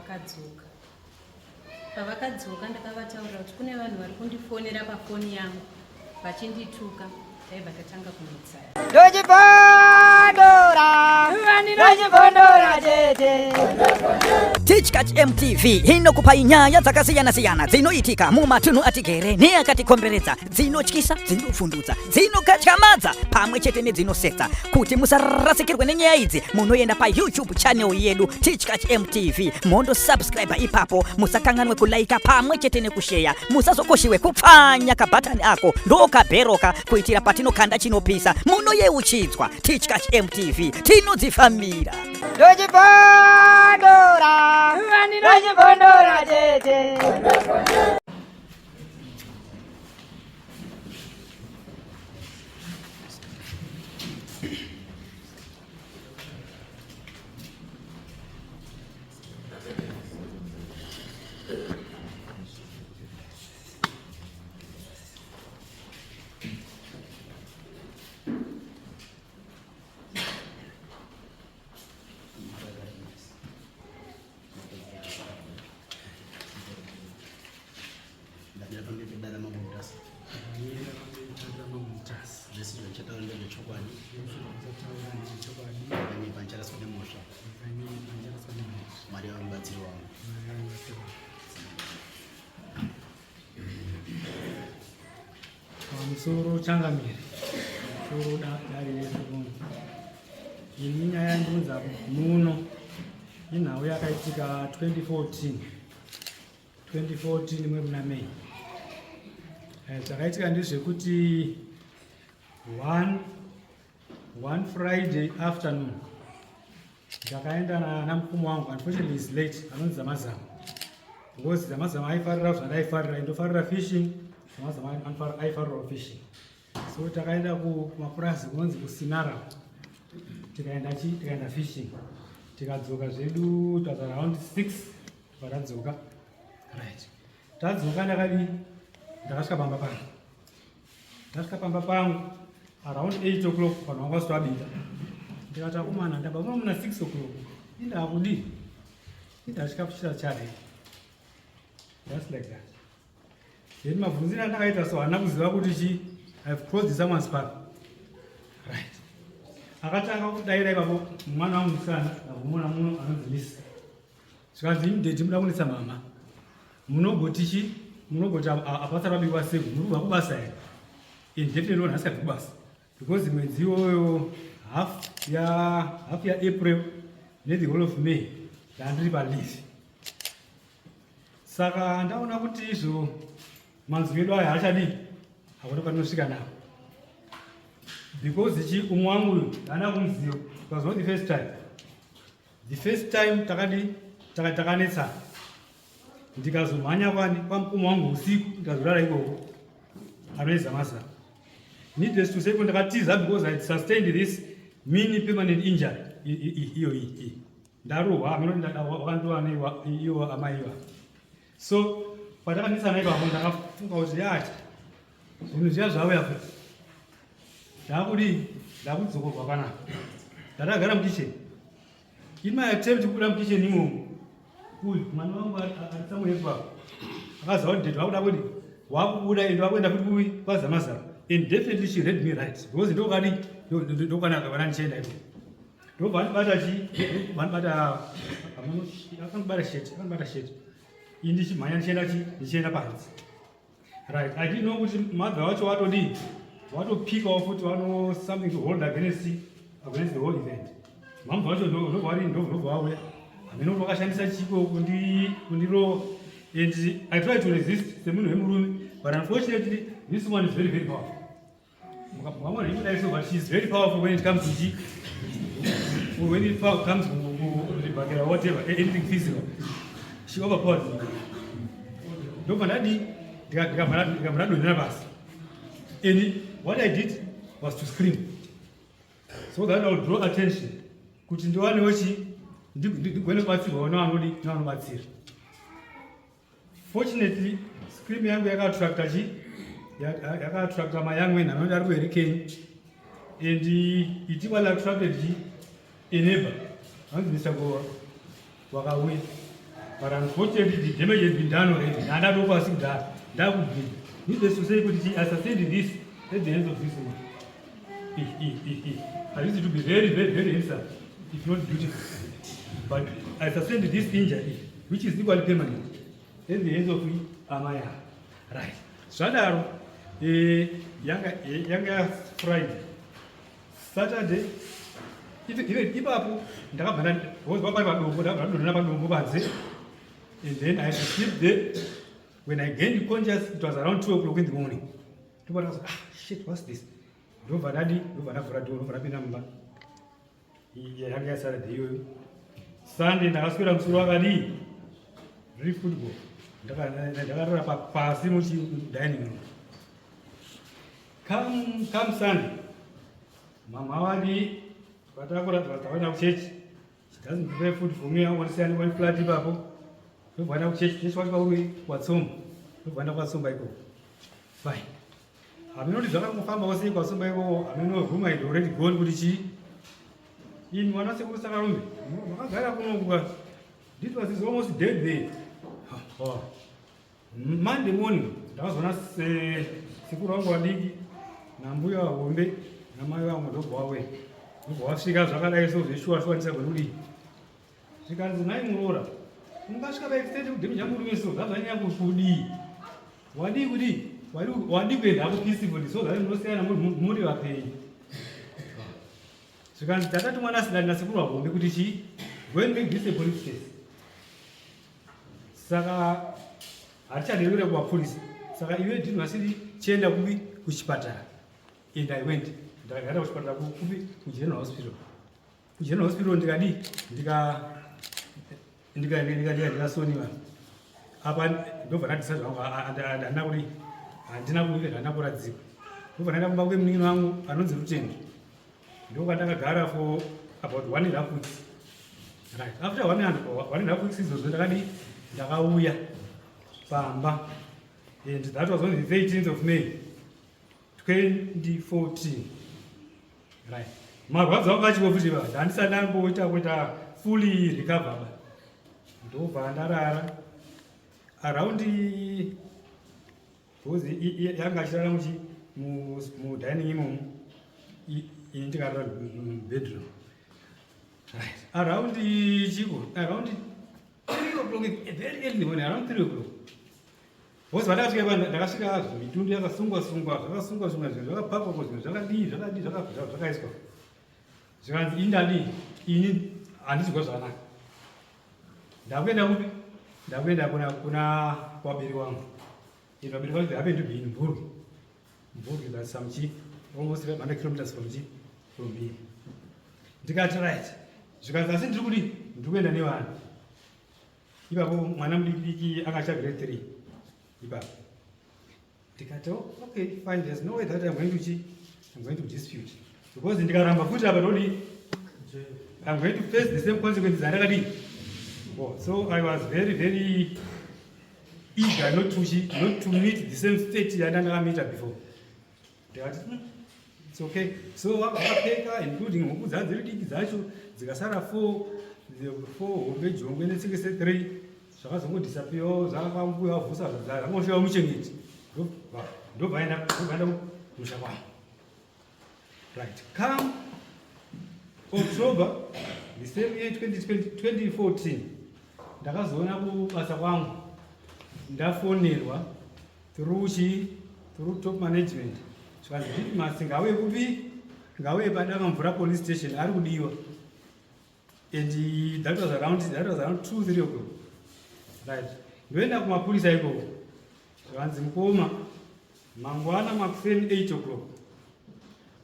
Vakadzoka. Pavakadzoka ndakavataurira kuti kune vanhu vari kundifonera pafoni yangu vachindituka, taibva tatanga kunetsana. Ndochibondora, ndochibondora tete. Tichkach MTV inokupai nyaya dzakasiyana-siyana dzinoitika mumatunhu atigere neakatikomberedza, dzinotyisa, dzinofundutsa, dzinokatyamadza pamwe chete nedzinosetsa. Kuti musarasikirwe nenyaya idzi, munoenda paYouTube channel yedu Tichkach MTV, mondo subscribe ipapo. Musakanganwe kulaika pamwe chete nekusheya. Musazokoshiwe kupfanya kabhatani ako ndokabheroka kuitira patinokanda chinopisa munoyeuchidzwa. Tichkach MTV tinodzifambira. Ndochibondora, ndochibondora tete. Ndamira pamberi pedare Mambo Mutasa. Ndamira pamberi pedare Mambo Mutasa. Zvese zvandichataura ndezvechokwadi. Zvese zvandichataura ndezvechokwadi. Ndakanyepa ndicharaswa nemhosva. Ndakanyepa ndicharaswa nemhosva. Mwari ave mubatsiri wangu. Mwari ave mubatsiri wangu. Pamusoro changamire. Pamusoro dare reruno. Ini nyaya yandinonza muno inhau yakaitika 2014. 2014 mwe muna May. Zvakaitika ndezvekuti one Friday afternoon ndakaenda namukoma wangu, unfortunately is late, anonzi Zamazama, because Zamazama aifarira zvandaifarira, indofarira fishing, Zamazama aifarirawo fishing. So takaenda kumapurazi kunonzi kuSinara, tikaenda chi tikaenda fishing, tikadzoka zvedu, it was around 6 tadzoka. Right, tadzoka ndakadii, ndakasvika pamba pangu, ndasvika pamba pangu around 8 o'clock, vanhu vanga vasati vabika. Ndikati, akomana, ndabva muno muna 6 o'clock, indakudii, indasvika kuchita charei, just like that. Then mabvunziro andakaita so handina kuziva kuti chi I've crossed someone's path. Right, akatanga kudaira ipapo mwana wangu musikana, ndavumona muno, anonzi Lisa. Zvikanzi, imi daddy muda kunetsa mama, munogoti chi munogoti hapasati pabikwa seku, muri kubva kubasa here? And definitely no, asikabvi kubasa because mwedzi iwoyo half yaApril nethe whole of May ndandiri paleave. Saka ndaona kuti izvo manzwi edu aya haachadii, hakuna kwatinosvika nawo, because chi umwe wangu uyu haana kumuziva. It was not the first time. The first time takadi takanetsana, ndikazomhanya kwani kwamukoma wangu usiku, ndikazorara ikoko anoiza mazana. Needless to say, ko ndakatiza because I had sustained this mini permanent injury iyo iyi ndarohwa, wakandiwa iwo amai iwa. So patakanetsana ipapo ndakafunga kuti yati zvinhu zviya zvauya futi, ndakudii, ndakudzokorwa panapa. Ndakagara mukitchen. In my attempt kubuda mukitchen imomo, uyu mwana wangu ari somewhere ipapo akaziva kuti daddy vakuda kuti wakubuda and wakuenda futi kuwi kwaZamazama, and definitely she read me right because ndokadi ndokanaka vana ndichienda ikoko, ndobva vandibata chi vandibata, akandibata shirt, akandibata shirt, ini ndichimhanya ndichienda chi ndichienda panze. Right, I didn't know kuti mother wacho watodii, watopikawo futi vano something to hold against the whole event. Mhamha wacho ndobva vari ndobva vauya, hameno kuti vakashandisa chiko kundirova, and I tried to resist semunhu wemurume, but unfortunately this one is very very powerful. Vamwe imudai so, but she is very powerful when it comes to chi when it comes to kubhakira, whatever, anything physical, she overpowers me. Ndobva ndadii, ndikabva ndadonhera pasi, and what I did was to scream so that I would draw attention kuti ndiwanewo chi ndigone kubatsirwawo nevanodi nevanobatsira. Fortunately, scream yangu yakaattracta chi yakaattracta mayoung men anoti ari kuHurricane, and it equally attracted chi a neighbor anonzi Mr Gowa, wakauya. But unfortunately, the damage had been done already. Ndandatopa kudhara, ndakubleed. Needless to say kuti I sustained this at the hands of this woman. I used to be very, very, very handsome, if not beautiful, but I sustained this injury, which is equally permanent, at the hands of amai. Right, zvadaro, yanga Friday, Saturday, even ipapo ndakabva pari padombo, ndakabva ndadonhera padombo panze, and then I had to sleep there. When I gained conscious, it was around 2 o'clock in the morning. Ndobva ndakazoti, "Ah, shit, what's this?" Ndobva ndadi, ndobva ndavhura door, ndobva ndapinda mumba. Yanga yaSaturday iyoyo. Sunday ndakaswera musoro wakadii riri football. Ndakarara pasi muchidining room. Come Sunday, mama wadi vatakura, takaenda kuchechi. She doesn't prepare food for me. Wanisiya one flat ipapo. Ndobva enda kuchechi. Chechi wacho pauri kwaTsomba. Ndobva enda kwaTsomba ikoko. Fine, hameno kuti zvakangofambawo sei kwaTsomba ikoko. Hameno, rumour had already gone kuti chii, ini mwana sekuru Sakarombe makagara kunokuka. This was is almost dead there. Oh. Monday morning ndakazoona sekuru vangu vadiki nambuya hombe namai vangu, ndobva wauya, ndobva wasvika zvakadai. So zveshuwa shuwa ndisagoni kudii. Zvikanzi, "Nai muroora, ungasvika paextent kudhemeja murume? So zvazvanyanya kudii? Wadii kudii? Wadii kuenda hako peacefully so that munosiyana muri vapenyu?" Zvikanzi, "Tatati mwana asidani nasekuru vahombe kuti chii, go and make this a police case. Saka hatichadevere kumapurisa. Saka iwe ndini vasiri, chienda kupi? Kuchipatara." And I went. Ndakaenda kuchipatara kupi? KuGeneral Hospital. KuGeneral Hospital ndikadii, ndikasoniwa. Apa ndobva ndadhisa zvangu, handina kudii, handina kuvi, handina kuradzikwa. Ndobva ndaenda kumba kwemunin'ina wangu anonzi Rutendo. Ndokwandakagara for about 1.5 weeks. Right after 1.5 weeks izvozvo, ndakadii, ndakauya pamba, and that was on the 13th of May 2014. Right, marwadzo angu achipo futi ba, ndandisati ndamboita kuita fully recover ba. Ndobva ndarara around, because yanga achirara muchi mudining imomo, ini ndikarara mubedroom. Right around chiko, around 3 o'clock, very early morning, around 3 o'clock, because vandakasvika ipa, ndakasvika mitundu yakasungwa sungwa, zvakasungwa sungwa, zvinhu zvakapakwa, zvinhu zvakadii zvakadii, zvakaiswa. Zvikanzi, "Ini ndadii? Ini handizwa zvakanaka. Ndakuenda kupi? Ndakuenda kuna vabereki vangu." And vabereki vangu, they happen to be in Mvurwi. Mvurwi, that's some chi almost 500 kilometers from chi from here. Ndikati, "Right." Zvikanzi, "Asi ndiri kudii? Ndiri kuenda nevana." Ipapo mwana mudiki akacha grade 3 ipapo. Ndikati, "Oh, okay, fine. There's no way that I'm going to dispute, because ndikaramba futi apa, ndodii? I'm going to face the same consequences andakadii." Oh, so I was very, very eager not to meet the same state yandandakameeta before. Ndikati, it's okay." So vakapfeka, including huku dzadziri diki dzacho, dzikasara four, four hombe, jongwe netsekese three. Zvakazongodisappearwo, zvakangouya vhusa, zvangosvika muchengeti. Ndobva enda kumusha kwangu. Right, come October the same year, 2020, 2014, ndakazoona kubasa kwangu ndafonerwa through chi through top management. Zvikanzi, "Didmas ngauye kupi? Ngauye paDangamvura police station, ari kudiwa." And that was around 2 3 o'clock. Right, ndoenda kumapurisa ikoko. Zvikanzi, "Mukoma, mangwana makuseni 8 o'clock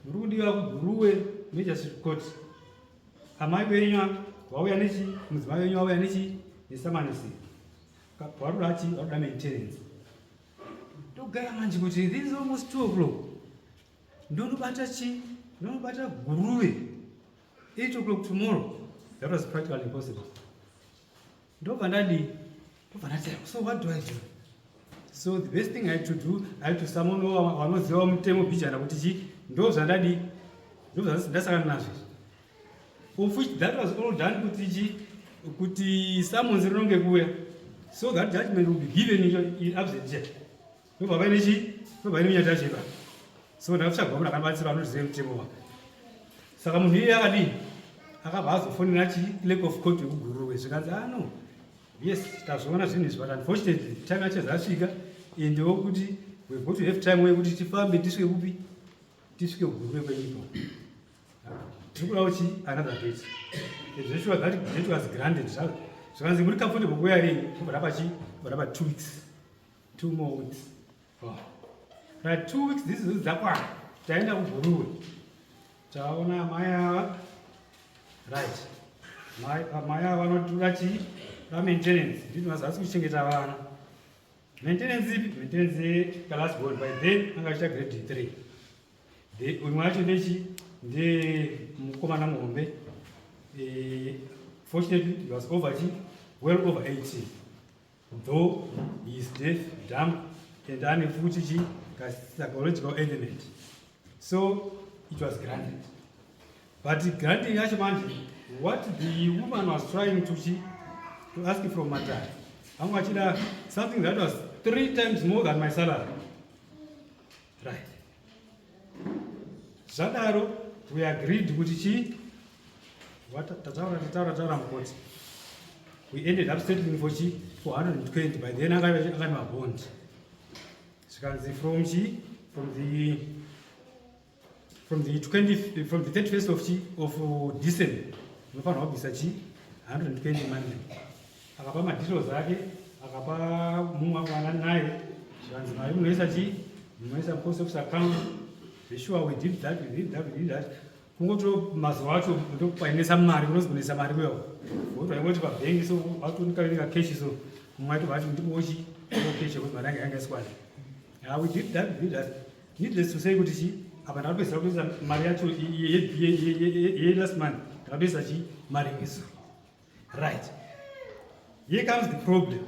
muri kudiwa kuGuruve Magistrate Court. Amai venyu vauya nechi, mudzimai wenyu vauya nechi, nesamanisi. Varuda chi? Varuda maintenance." Ndogaya manje kuti this is almost 2 o'clock, ndonobata chi, ndonobata Guruve 8 o'clock tomorrow? That was practically impossible. Ndobva ndadii? Ndobva ndati, "So what do I do?" So the best thing I had to do, I had to summon vanoziva mutemo bhijana kuti chi, ndo zvandadii, ndo zvandasangana nazvo izvi, of which that was all done kuti chi Kuti summons rinonge kuuya so that judgment will be given in absentia. Ndobva paine chii? Ndobva paine munyati yacho. So ndakatsvaga munhu akanibatsira anoziva mutemo wake. Saka munhu iyeye akadii? Akabva azofonera chi clerk of court wekuGuruve, zvikanzi, "Ah, no, yes, tazviona zvinhu izvi, but unfortunately time yacho zasvika and wokuti we've got to have time wekuti tifambe tisvike kupi, tisvike kuGuruve kwenyika. Tiri kudawo chi another date." And sure, that date was granted. Zvikanzi, "Muri comfortable kuuya rini?" Tobva rapa chi, tobva rapa 2 weeks, 2 more weeks. Oh. Right, 2 weeks this is dzakwana. Taenda kuGuruve, taona mai ava. Right, mai ava vanotora chi ramaintenance. Nditi mazasi kuchengeta vana. Maintenance ipi? Maintenance yeclass board. By then anga achiita grade 3. Umwe wacho ndechi ndemukomana muhombe. Fortunately he was over chi well over 18, though he is deaf, dumb and ane futi chi psychological element. So it was granted, but granting yacho manje, what the woman was trying to chi to ask from matare, vamwe vachida something that was three times more than my salary, right? Zvadaro we agreed kuti chi tataura, tataura, taura mukoti, we ended up settling for chi 420. By then anga ane mabond. Zvikanzi from chi from the 20, from the 31st of chi of December unofanirwa kubvisa chi 120 money. Akapa madetails ake, akapa mumwe mwana naye. Zvikanzi mari munoisa chi munoisa post office account. Sure, we did that, we did that, we did that. Kungoto mazuva acho ndopainesa mari, kunozi kunesa mari kuyawo ngokuti vaingoti pabhengi, so vatonika cash, so mumwe acho vati ndipochi cash yekuti mari yanga iswane. Yeah, we did that, we did that. Needless to say kuti chi apa ndakapedzisira kuisa mari yacho yelast month, ndakapedzisa chi mari isu. Right, here comes the problem.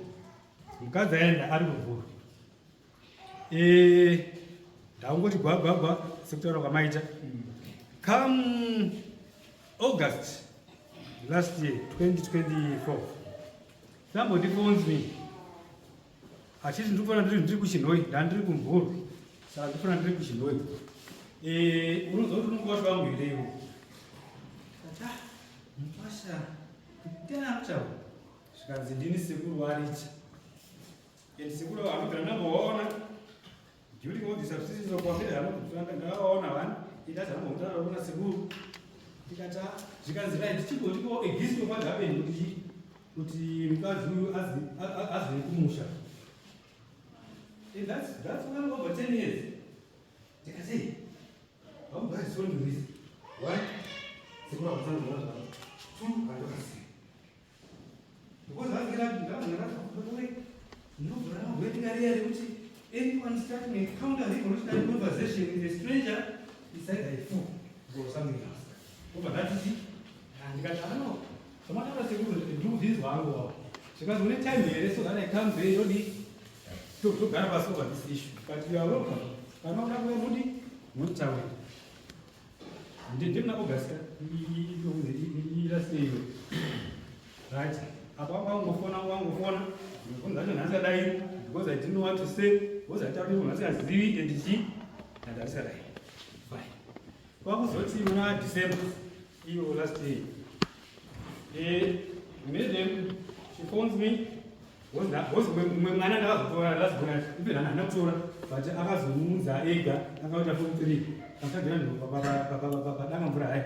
Mukadzi aenda ari kumvura. Ndakungoti gwagwagwa sekutaura kwamaita. Come August last year, 2024, somebody phones me achiti, "Ndikufana ndiri kuChinhoi." Ndandiri kuMvurwi, saka ndifana ndiri kuChinhoi. "Unozwa kuti unonga wangu here iwo?" Ati, "Mupasha, ndiani akutaura?" Zvikanzi, "Ndini sekuru waRicha." And sekuru anogara ndambovaona during all the subsistence of affairs, ndavaona vani indazambomutaura kuna sekuru. Tikati, "Ah." Zvikanzi, "Right, chimbotipo a gist of what happened kuti mukadzi uyu azve kumusha." And that's well over 10 years. Ndikati, "How do I respond to this? One, sekuru akutsanzura zvavo. Two, handokasiya because ndinobvura rekuti anyone starting a counter revolutionary conversation with a stranger is either a fool or something else." Obva ndatiti, ndikati, "Ano zvamataura sekuru, ndikubvinzwa hangu wavo." Zvikanzi, "Une time here so that I come there yodi togara pasi over this issue? But you are welcome. Kana uda kuuya mudi munitaure." Ndimuna August last year, right? Apa wangofona, wangofona, foni dzacho nhasikadai because I didn't know what to say, because aitaura munhu asingazivi and chi handasikadai. Fine. Kwakuzoti muna December iyo last year, madam, she phones me because mumwe mwana ndakazotora last born, even handina kutora, but akazomuudza ega. Akaita form 3, akatsvagira padanga mvura hai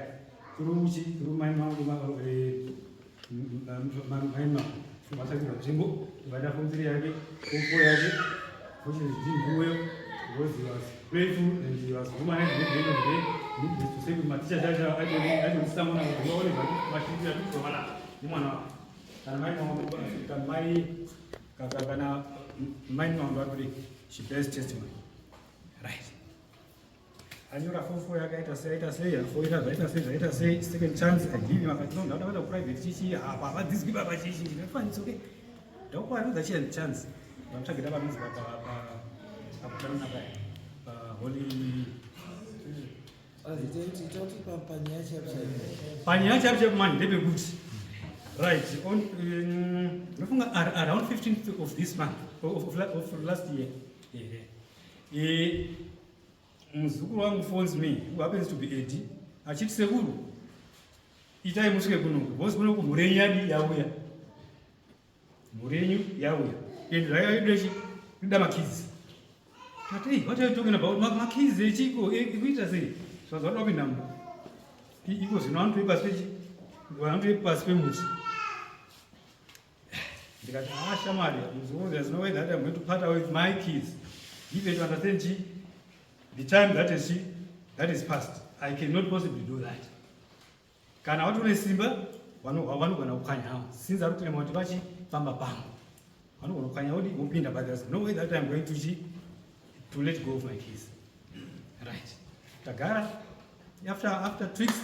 through chi through mai mangu, mai mangu vatsvagirwa nzvimbo, vaita form 3 yake, form 4 yake. Fortunately didn't do well because he was playful and he was humanized at the end of the day. Needless to say kuti maticha chacho aitondisangona kuti vaone vachitira kutovana nemwana wavo. Kana mai, kana mai, kana mai mangu vari kuti she bears testimony, right? Anyora form 4 yake, aita sei, aita sei, afoira, zvaita sei, zvaita sei. Second chance I give him, akati, "No, ndauda kuenda kuprivate chichi apa havadzizwi baba chichi." Ndinofani, it's okay, ndakupa another chance. Vamutsvagira vanonzi pakutanana paya paholy. Toti panyaya chaipo chaipo. Panyaya chaipo chaipo mani ndepekuti Right, on ndofunga around 15th of this month, of last year. Yeah. Muzukuru wangu phones me, who happens to be Eddie, achiti, "Sekuru, itai musvike kunoku because kunoku mhuri yenyu yadi yauya, mhuri yenyu yauya and zvaidachi ida makeys." Tati, "Hey, what are you talking about? Makeys echiko ekuita sei?" Zvaza vada kupinda iko zvino vanotoi pasi pechi, vanotoi pasi pemuti. Ndikati, "Ah, shamwari, muzukuru, there's no way that I'm going to part away with my keys. Give it to understand chi the time that is chi that is past. I cannot possibly do that. Kana wati une simba, vanogona kukwanyawo, since ari kuclaima kuti vachi pamba pangu, vanogona kukwanya odi vopinda, but there's no way that I'm going to chi to let go of my keys." Right, tagara. After 2 weeks,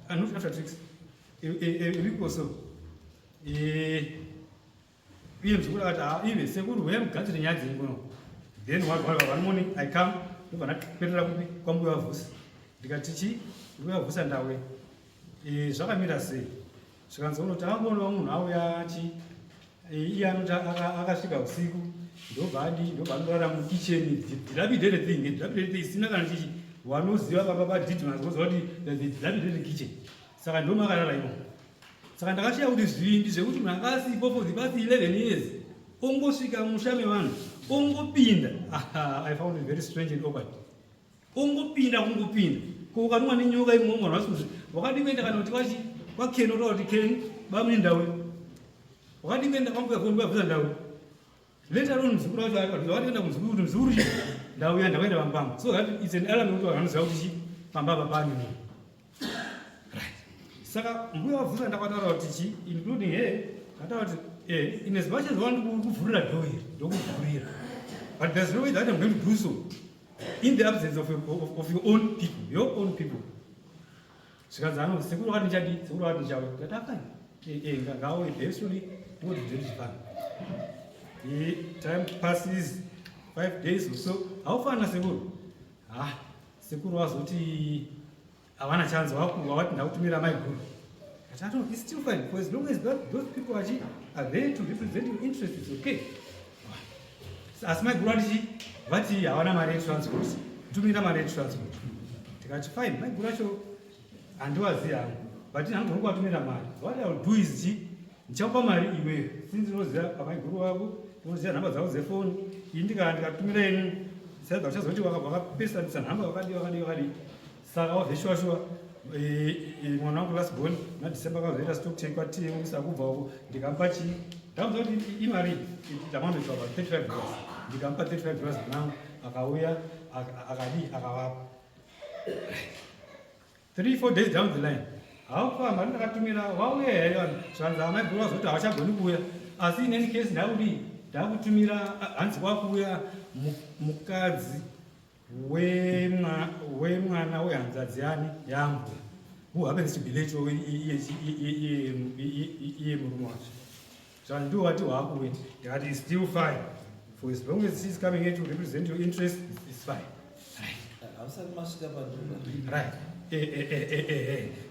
not after 2 weeks, a week or so, iye muzukuru akati, "Ah, ive sekuru, huya mugadzire nyaya dzenyu kuno." Then one morning I come, ndobva ndaperera kupi? Kwambuya Vhusi. Ndikati, "Chi mbuya Vhusa, ndawe zvakamira sei?" Zvikanzi, "Unoti angoona munhu auya chi iye anoti akasvika usiku, ndobva adi, ndobva anorara mukicheni, dilapidated thing, dilapidated thing isina kana chichi. Wanoziva baba baDidmas voziva kuti the dilapidated kitchen, saka ndomakarara imomo." Saka ndakashiya kuti zvivindi zvekuti munhu anga asipo for the past 11 years ongosvika musha mevanhu, ongopinda, I found it very strange and awkward. Ongopinda, kungopinda, ko ukanumwa nenyoka imomo, vanhu vasi wakadi kuenda kana kuti kwachi kwaKen, otaura kuti, "Ken, bamune ndau." Wakadi kuenda kwambuya kwabvisa ndau. Later on muzukuru wacho wakati kuenda kumuzukuru kuti, "Muzukuru, chi ndauya, ndakaenda pambamba," so that it's an alarm kuti vanhu vanoziva kuti chi pamba apa pane munhu. Right, saka mbuya wabvunza, ndakataura kuti chi, including her, ndakataura kuti in as much as want kuvhurira door iri, ndokuvhurira, but there's no way that I'm going to do so in the absence of your own people, your own people. Zvikanzi, "Ano sekuru wakati ndichadi, sekuru wakati ndichauya." Ndati, "Afine, ngauye very slowly, ndingoti ndiri chifana." Time passes, 5 days or so, haufana sekuru. Ah, sekuru wazoti havana chance, wavati, "Ndakutumira maiguru." Ati, "No, it's still fine. For as long as those people are there to represent your interest, it's okay." Asi maiguru atichi vati havana mari yetransport, tumira mari yetransport. Tikati, "Fine, maiguru acho handiwazivi hangu, but handigoni kuvatumira mari. What I will do is chi ndichakupa mari iweyo, since unoziva pamaiguru wako, unoziva nhamba dzavo dzefoni. Ini ndikatumira inu, saidza uchazoti wakapesanisa nhamba, wakadi wakadi wakadi." Saka wavheshuwa shuwa, mwana wangu last born naDecember akazoita stock take kwaTM kubva uko. Ndikamupa chii, ndakamuza kuti imari ndamanoitwa about $35. Ndikamupa $35 mwanangu, akauya, akadii, akavapa. 3-4 days down the line, haufa mari ndakatumira wauya here vanhu? Zvanzi amaiguru vazoti havachagoni kuuya, asi in any case ndakudii, ndakutumira. Hanzi kwakuuya mukadzi wemwana wehanzadzi yani yambuya, who happens to be late iye murume wacho. Zvanzi ndiwo wati waakuuya. Ndikati, "Is still fine. For as long as she's coming here to represent your interest, it's fine." Right. Hamusati masvika pandura. Right.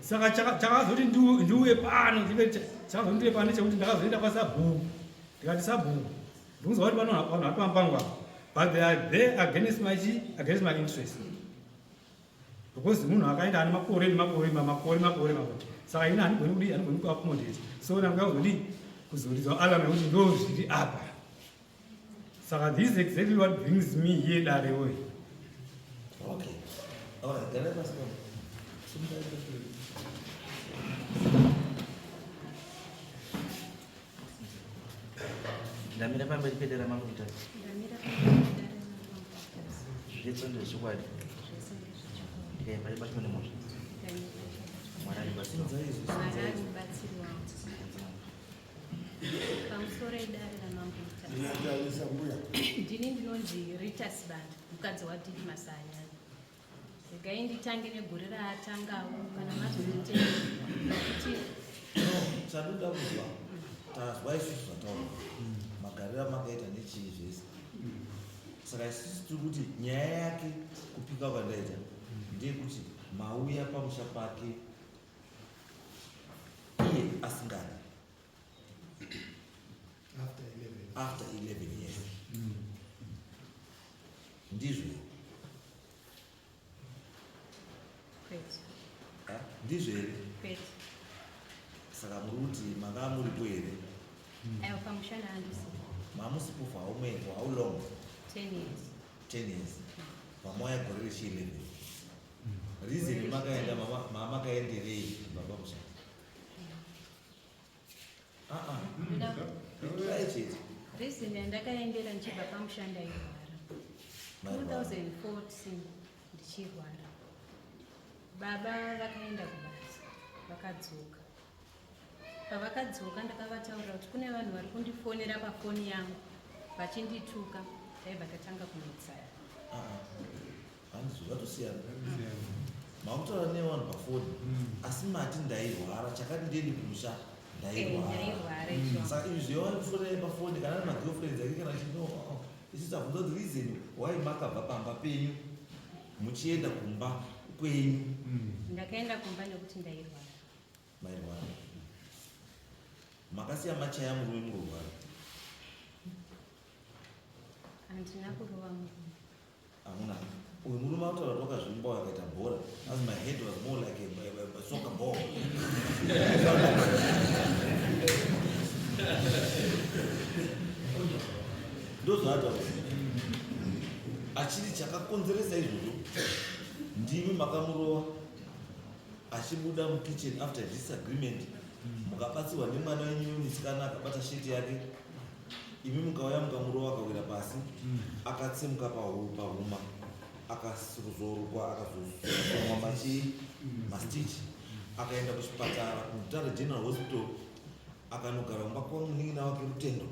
Saka chakazoti ndiuye pano, chakazoti ndiuye pano chekuti ndakazoenda kwasabhuku. Ndikati, "Sabhuku, ndikunzwa kuti pano vanhu vari pampango apa, but they are there against my chi against my interest, because munhu akaenda ane makore nemakore, makore, makore, makore. Saka ini handigoni kudii, handigoni kuaccommodate." So ndanga kuzodii, kuzoridzwa alarm yekuti ndo zviri apa. Saka this is exactly what brings me here, dare woye. Okay, alright, garai pasi pano. Sumukai pasi. Ndamira pamberi pedare raMambo Mutasa. Ndamira pamberi pedare raMambo Mutasa. Zvese ndezvechokwadi. Zvese ndezvechokwadi. Ndikaimba ibatwa nemhosva. Ndikaimba ibatwa. Mwari aribatsira. Mwari ari mubatsiri wangu. Pamusoro edare raMambo Mutasa. Ndinotarisa mbuya. Ndini ndinonzi Rita Sibanda, mukadzi waDidmas Anyani. Regai nditange negore raatangawo, kana mazonditenda nekuti Chandoda kuzwa, tazwa isusu zvataura, magariro amakaita nechii zvese. Saka isusu tiri kuti nyaya yake kupika kwandaita ndeyekuti mauya pamusha pake iye asingadi. After 11 years. Ndizvo here? Kwete. Eh? Ndizvo here? Kwete. Saka muri kuti manga muripo here? Aiwa, pamusha ndaandisipo. Mamusipo for how many, for how long? 10 years. 10 years. Mamauya gore rechi 11. Reason makaenda mamakaenderei baba musha? Ah ah. Pindurai chete. Reason yandakaendera ndichibva pamusha ndairwara. Mairwara. 2014 ndichirwara. Baba vakaenda kubasa vakadzoka. Pavakadzoka ndakavataurira kuti kune vanhu vari kundifonera pafoni yangu vachindituka, taibva tatanga kunetsana. Ah ah. Handizvo zvatosiyana. Makutaura nevanhu pafoni asi mati ndairwara chakati ndiende kumusha ndairwara. Ndairwara icho. Saka izvi zvevafonera pafoni kana ari magirlfriends ake kana chino isu tabvunza kuti reason why makabva pamba penyu muchienda kumba kwenyu. Ndakaenda kumba nekuti ndairwara. Mairwara. Makasiya machaya murume mururwara. Handina kurova murume. Hamuna. Uyu murume akutaura kuti wakazvimba akaita bhora. As my head was more like a soccer ball. Ndozvaataura. Achiti chakakonzeresa izvozvo ndimi makamurova achibuda mukitchen after disagreement mukabatsirwa nemwana wenyu musikana akabata sheti yake imi mukauya mukamurova akawira pasi akatsemuka pahuma akazorukwa akazosomwa machi mastitch akaenda kuchipatara kuMutare General Hospital akanogara kumba kwamunin'ina wake Rutendo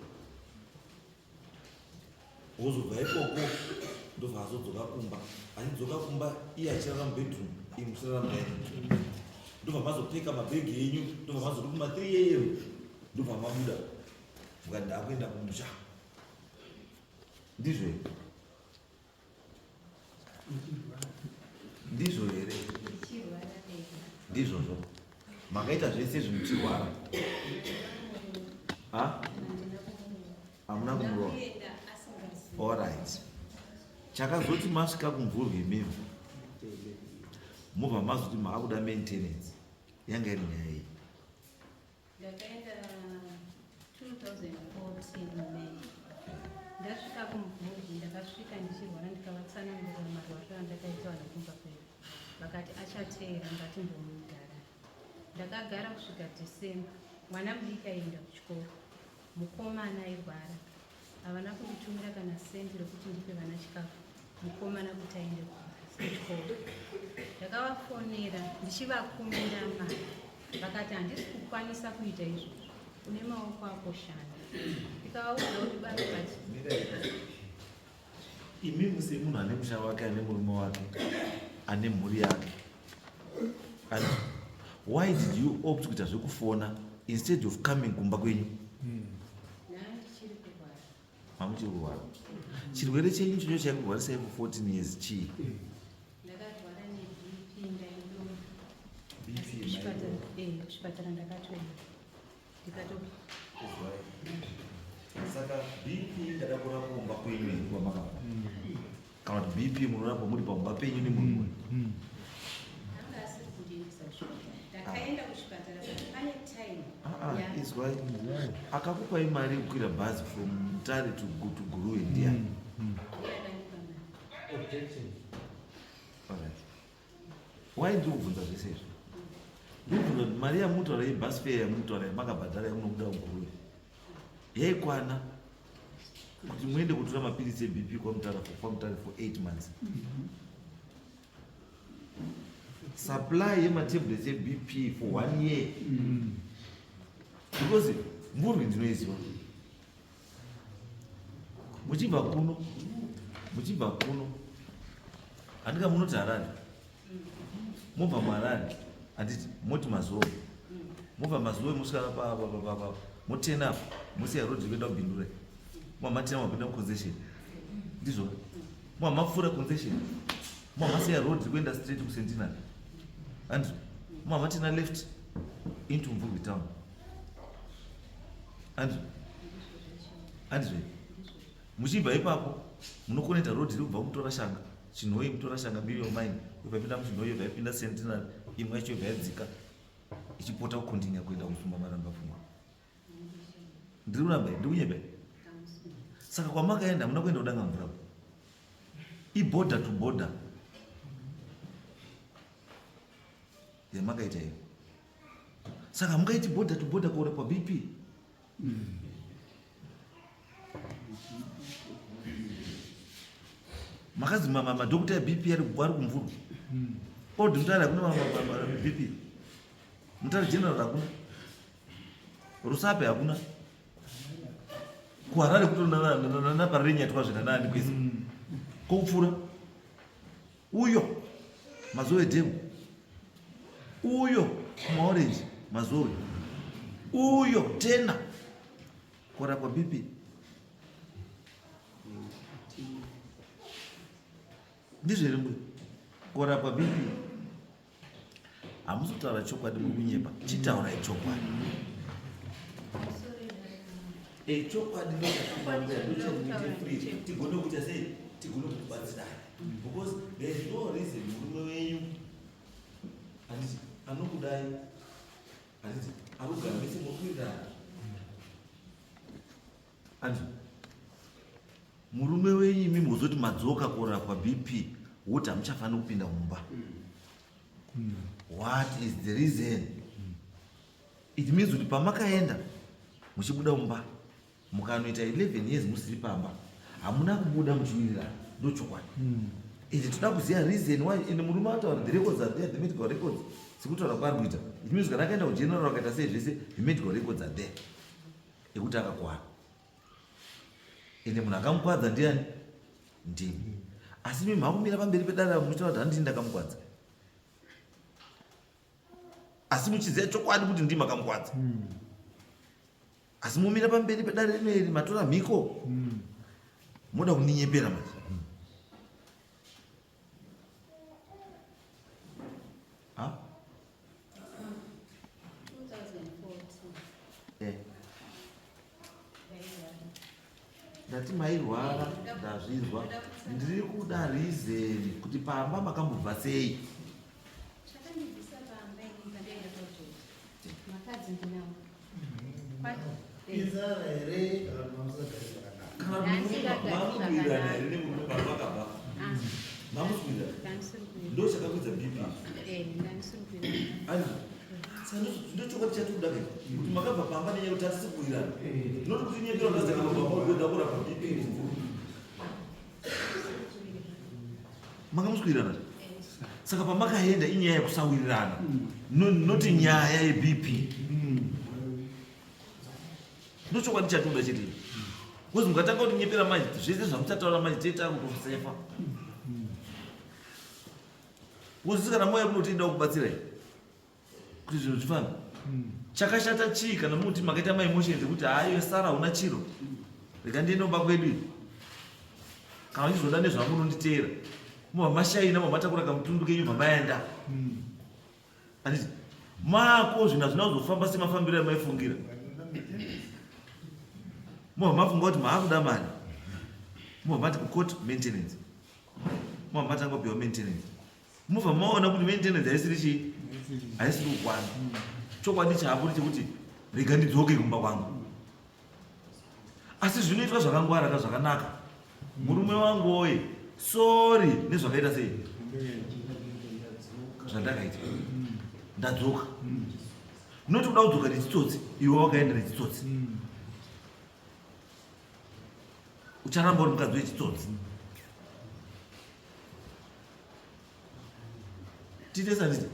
wozobva ikoko ndobva azodzoka kumba achidzoka kumba iye achirara mubedroom imi muchirara mudining ndobva mazopfeka mabhegi enyu ndobva mazoti kuma 3 am ndobva mabuda mukati ndakuenda kumusha ndizvo here ndizvo here Ndichirwara ndega. Ndizvozvo makaita zvese izvi muchirwara ha hamuna kumurova Ndakuenda asingazivi. Alright, chakazoti masvika kuMvurwi imimi mobva mazoti maakuda maintenance yanga iri nyaya iyi. Ndakaenda 2014 May. Ndasvika kuMvurwi, ndakasvika ndichirwara ndikavatsanangurira marwariro andakaita vanhu kumba kwedu. Vakati achateera ngatimbomugara. Ndakagara kusvika December. Mwana mudiki aienda kuchikoro. Mukomana airwara. Havana kunditumira kana sendi rekuti ndipe vana chikafu. Mukomana kuti aende kuchikoro. Ndakavafonera ndichivakumbira mari. Vakati handisi kukwanisa kuita izvozvo. Une maoko ako shanda. Ndikavaudza kuti baba but Imimi semunhu ane musha wake ane murume wake ane mhuri yake and why did you opt kuita zvekufona instead of coming kumba kwenyu? Ndichiri kurwara. Mamuchiri kurwara. Chirwere chenyu chinyo chaikurwarisai for 14 years chii? Ndakarwara neBP, ndaidonha. BP? Kuchipatara ndakatoenda. Ndikato Saka BP ingada kurapwa kumba kwenyu here kwamakabva kana kuti BP munorapwa muri pamumba penyu nemurume? Anga asiri kundiendesa kuchipatara. Ndakaenda kuchipatara but pane time. Ah, ah, izwai, akakupai mari yekukwira bhazi from Mutare to Guruve ndiani? Ndiye akandipa mari. Objection. Alright. Why ndiri kubvunza zvese izvi? Ndiri kubvunza kuti mari yamutaura yebus fare yamutaura yamakabhadhara yamunobuda kuGuruve yaikwana kuti muende kutora mapiritsi eBP kwaMutare for 8 months? Supply yematablets eBP for one year, because Mvurwi ndinoiziva muchibva kuno handika munoti Harare mobva muHarare handiti moti Mazowe mobva Mazowe mosvika motena apo mosiya road rekuenda kuBindura mamatena mapinda muconcession ndizvo mamapfuura concession mamasiya road rekuenda straight kuCentenary handizvo mamatena left into Mvurwi town handizvo. Handizvo here? Muchibva ipapo munokoneta road iri kubva kuMutorashanga, Chinhoyi, Mutorashanga, Biriwa Mine, yobva yapinda muChinhoyi, yobva yapinda Centenary, imwe yacho yobva yadzika ichipota kukontinya kuenda kuMusumba Maramba Pfungwa. Ndiri kuramba here? Ndiri kunyepa here? Saka kwamakaenda hamuna kuenda kudanga mvura. Iborder to border yamakaita iyo. Saka hamungaiti border to border kuorepwa BP. Makazi madhokota eBP ari kumvurwa. Old Mutare hakuna BP. Mutare General hakuna. Rusape hakuna. KuHarare kutonaParirenyatwa zvinanaani kwese. Kokupfuura. Uyo Mazowe Dam. Uyo kumaorange Mazowe. Uyo tena korapwa BP. Ndizvo here mbuya? Korapwa BP. Hamusi kutaura chokwadi, muri kunyepa. Chitaurai chokwadi. Eh, chokwadi ndochatiite free tigone kuita sei, tigone kukubatsirai because there is no reason murume wenyu handiti anokudai, handiti ari kugara mese mokuwirirana, handiti murume wenyu imi mozoti madzoka korapwa BP woti hamuchafaniri kupinda mumba. What is the reason? It means kuti pamakaenda muchibuda mumba mukanoita 11 years musiri pamba, hamuna kubuda muchiwirirana. Ndochokwadi. Ende toda kuziva reason why. Ende murume ataura, the records are there, the medical records sekutaura kwaari kuita. It means kana akaenda kugeneral akaita sei zvese, the medical records are there ekuti akakwana. Ende munhu akamukwadza ndiani? Ndimi. Asi mimi makumira pamberi pedare muchitaura kuti handini ndakamukwadza, asi muchiziva chokwadi kuti ndimi makamukwadza. Asi mumira pamberi pedare rino iri matora mhiko, moda kundinyepera manje. Ha? 2014. Eh. Ndati mairwara, ndazvinzwa. Ndiri kuda reason kuti pamba makambobva sei. Chakandibvisa pamba ini pandaenda kwaGeorge. Makadzi ndinawo. Inzara here kana kuti mamusagari zvakanaka? Kana Ndandisingagari mamukuwirirana here zvakanaka. nemurume pamakabva? Ah, Mamusikuwirirana? ndandisiri kuwirirana. Ndo chakakwidza BP. Eh, ndandisiri kuwirirana. Andizvo? Saka ndochokwadi chatikuda kai kuti makabva pamba nenyaya yekuti hatisi kuwirirana, not kuti nyepera kuti takabva pamba kuenda kurapa BP mumvura. Manga musikuwirirana. Saka pamakaenda inyaya yekusawirirana, not nyaya yeBP. Ndochokwadi chatikuda chete, because mukatanga kuti nyepera manje, zvese zvamuchataura manje teita kutosefa, because kana moya kunotienda kubatsirai kuti zvinhu zvifambe. Chakashata chii kana muti makaita maemotions ekuti haiwe sara una chiro, rega ndiende kumba kwedu ini, kana uchizoda nezvangu unonditeera, mobva mashaina, mobva matakura kamutundu kenyu, bva maenda, handiti mako zvinhu hazvina kuzofamba semafambiro amaifungira, mobva mafunga kuti maakuda mari, mobva mati kucourt maintenance, mobva matanga kupiwa maintenance, mobva maona kuti maintenance haisiri chii, haisiri kukwana. Chokwadi chaapo ndechekuti rega ndidzoke kumba kwangu. Asi zvinoitwa zvakangwara ka zvakanaka. Murume wangu oye, sorry nezvakaita sei zvandakaita, ndadzoka. Noti kuda kudzoka nechitsotsi, iwe wakaenda nechitsotsi, ucharamba uri mukadzi wechitsotsi. Tite sanditi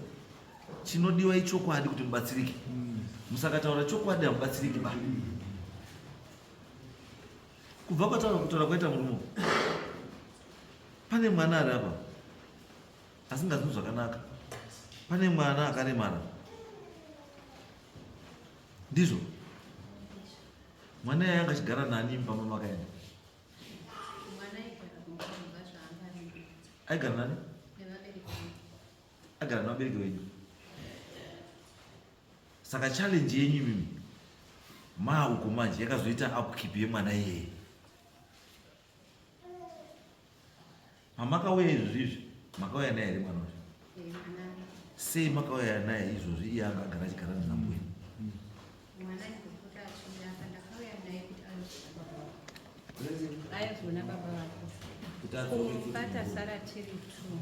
chinodiwa ichokwadi kuti mubatsirike. Musakataura chokwadi hamubatsiriki ba. Kubva kwataura kutaura kwaita murume, pane mwana ari apa asingazwi zvakanaka, pane mwana akaremara. Ndizvo mwana iye anga achigara nani mupamba makaenda? Mwana aigara kumba zvaanga ari. Aigara nani? Nevabereki vangu. Agara nevabereki venyu. Saka challenge yenyu imimi Maa uko manje yakazoita upkeep yemwana iyeye. Pamakauya izvozvi izvi makauya naye here mwana wacho? Sei makauya naye izvozvi iye anga agara achigara nenambuya? Aizoona baba vako. Kumba tasara tiri two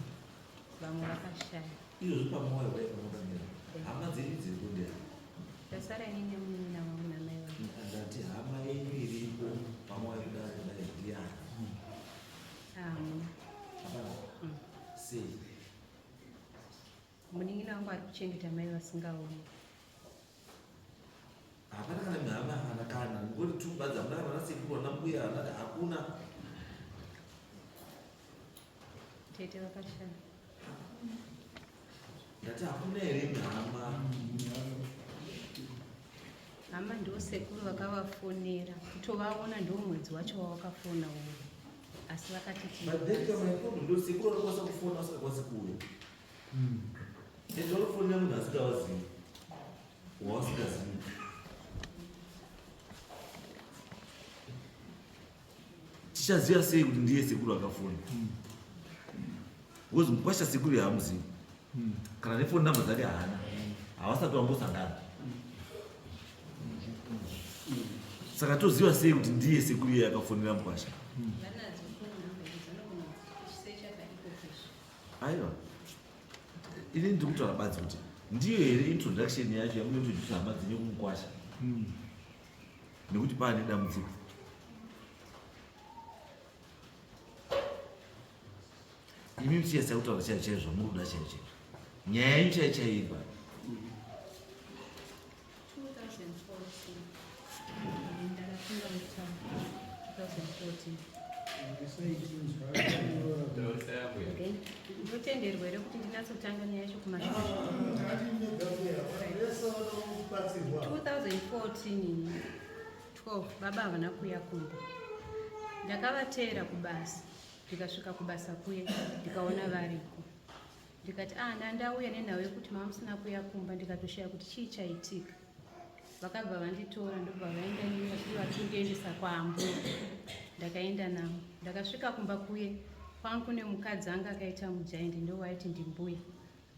vamwe vakashaya. Izvozvi pamauya kudai pamakamira hama dzenyu dziri kundera. Tasara ini nemunin'ina wangu namai vangu. Ndati hama yenyu iripo pamauya kudai kudai ndiyani? Hamuna. Hapana. Sei? Munin'ina wangu ari kuchengeta mai vasingaoni. Hapana kana mihama hana kana ngoti tumbadza hamuna kana vana sekuru vana mbuya hana hakuna. Tete vakashaya. Ndati hakuna here mihama? Hama ndo sekuru vakavafonera kutovaona ndo mwedzi wacho wawakafona uyu asi vakati But then kama ipondo ndo sekuru vanokwanisa kufona vasingakwanisi kuuya. Ende vanofonera munhu asingavazivi. Wawasingazivi. Tichaziva sei kuti ndiye sekuru akafona? Because mukwasha sekuru haamuzivi. Kana nefoni namba dzake haana. Havasati vambosangana. Saka toziva sei kuti ndiye sekuru iye akafonera mukwasha? Vanadzo phone number idzi vanogona kusecha paEcoCash. Aiwa. Ini ndiri kutaura badzi kuti ndiyo here introduction yacho yamunointroduce hama dzenyu kumukwasha? Nekuti paane dambudziko. Imi muchiyasa kutaura chaiyo chaiyo zvamuri kuda chaiyo chaiyo. Nyaya yenyu chaiyo chaiyo iri papi? 2014 ndakapinda mutown 2014. Okay. Ndotenderwa here kuti ndinatsotanga nyaya yacho kumashure? 2014 12 baba havana kuuya kumba. Ndakavateera kubasa ndikasvika kubasa kuye ndikaona variko. Ndikati ah ndandauya nenhau yekuti mama musina kuuya kumba ndikatoshaya kuti chii chaitika. Vakabva vanditora ndobva vaenda neni vachiti vatindiendesa kwaambuya. Ndakaenda navo. Ndakasvika kumba kuye kwangu kune mukadzi anga akaita mujaindi ndowaiti ndimbuya.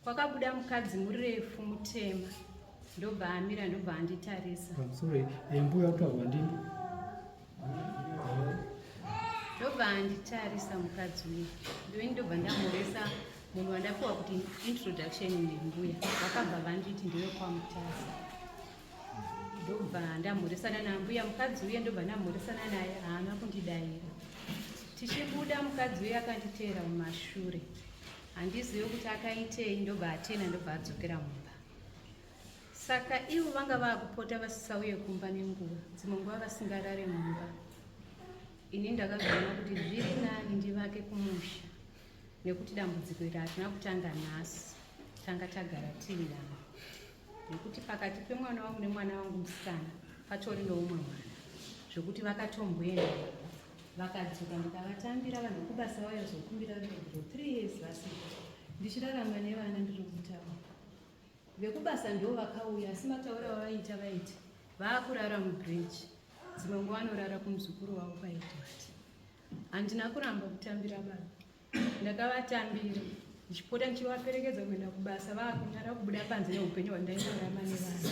Kwakabuda mukadzi murefu mutema ndobva amira ndobva anditarisa. Sorry, mbuya kutaurwa ndimi. Ndobva anditarisa mukadzi uyu. Ndini ndobva ndamhoresa munhu wandapiwa kuti introduction ndimbuya. Vakabva vanditi ndiwe kwaMutasa. Ndobva ndamhoresana nambuya mukadzi uye ndobva ndamhoresana naye haana kundidaira. Tichibuda mukadzi uye akanditeera mumashure. Handizivi kuti akaitei ndobva atena ndobva adzokera mumba. Saka ivo vanga vaakupota vasisauye kumba nenguva, dzimwe nguva vasingarare mumba. Ini ndakazoona kuti zviri nani ndivake kumusha nekuti dambudziko iri harina kutanga nhasi, tanga tagara tiinaro. Nekuti pakati pemwana wangu nemwana wangu musikana patori noumwe mwana zvekuti vakatomboenda vakadzoka ndikavatambira vanhu vekubasa vaizokumbira ruregerero 3 years vasipo ndichirarama nevana ndiri kutaura. Vekubasa ndo vakauya asi mataura vavaita vaiti vaakurara mubridge dzimwe nguva vanorara kumuzukuru wavo kwaEdward. Handina kuramba kutambira baba, ndakavatambira ndichipota ndichivaperekedza kuenda kubasa vaakunyara kubuda panze neupenyu hwandairarama nevana.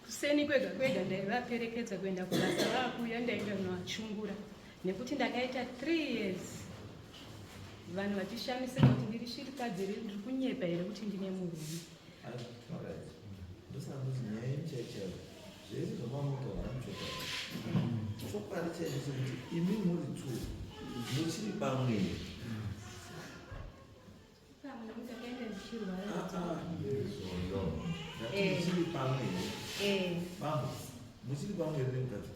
Kuseni kwega kwega ndaivaperekedza kuenda kubasa vaakuuya ndaenda kunovachungura nekuti ndakaita 3 years vanhu vachishamisika kuti ndiri shirikadzi here ndiri kunyepa here kuti ndine murume. Ndosaka ndoti nyaya yenyu chaiyo chaiyo zvese zvamamunotaura hamuchokwadi. Chokwadi chaicho chekuti imi muri two muchiri pamwe here? Pamwe nekuti ndakaenda ndichirwara. Ndati muchiri pamwe here? Bambo, muchiri pamwe here nemukadzi?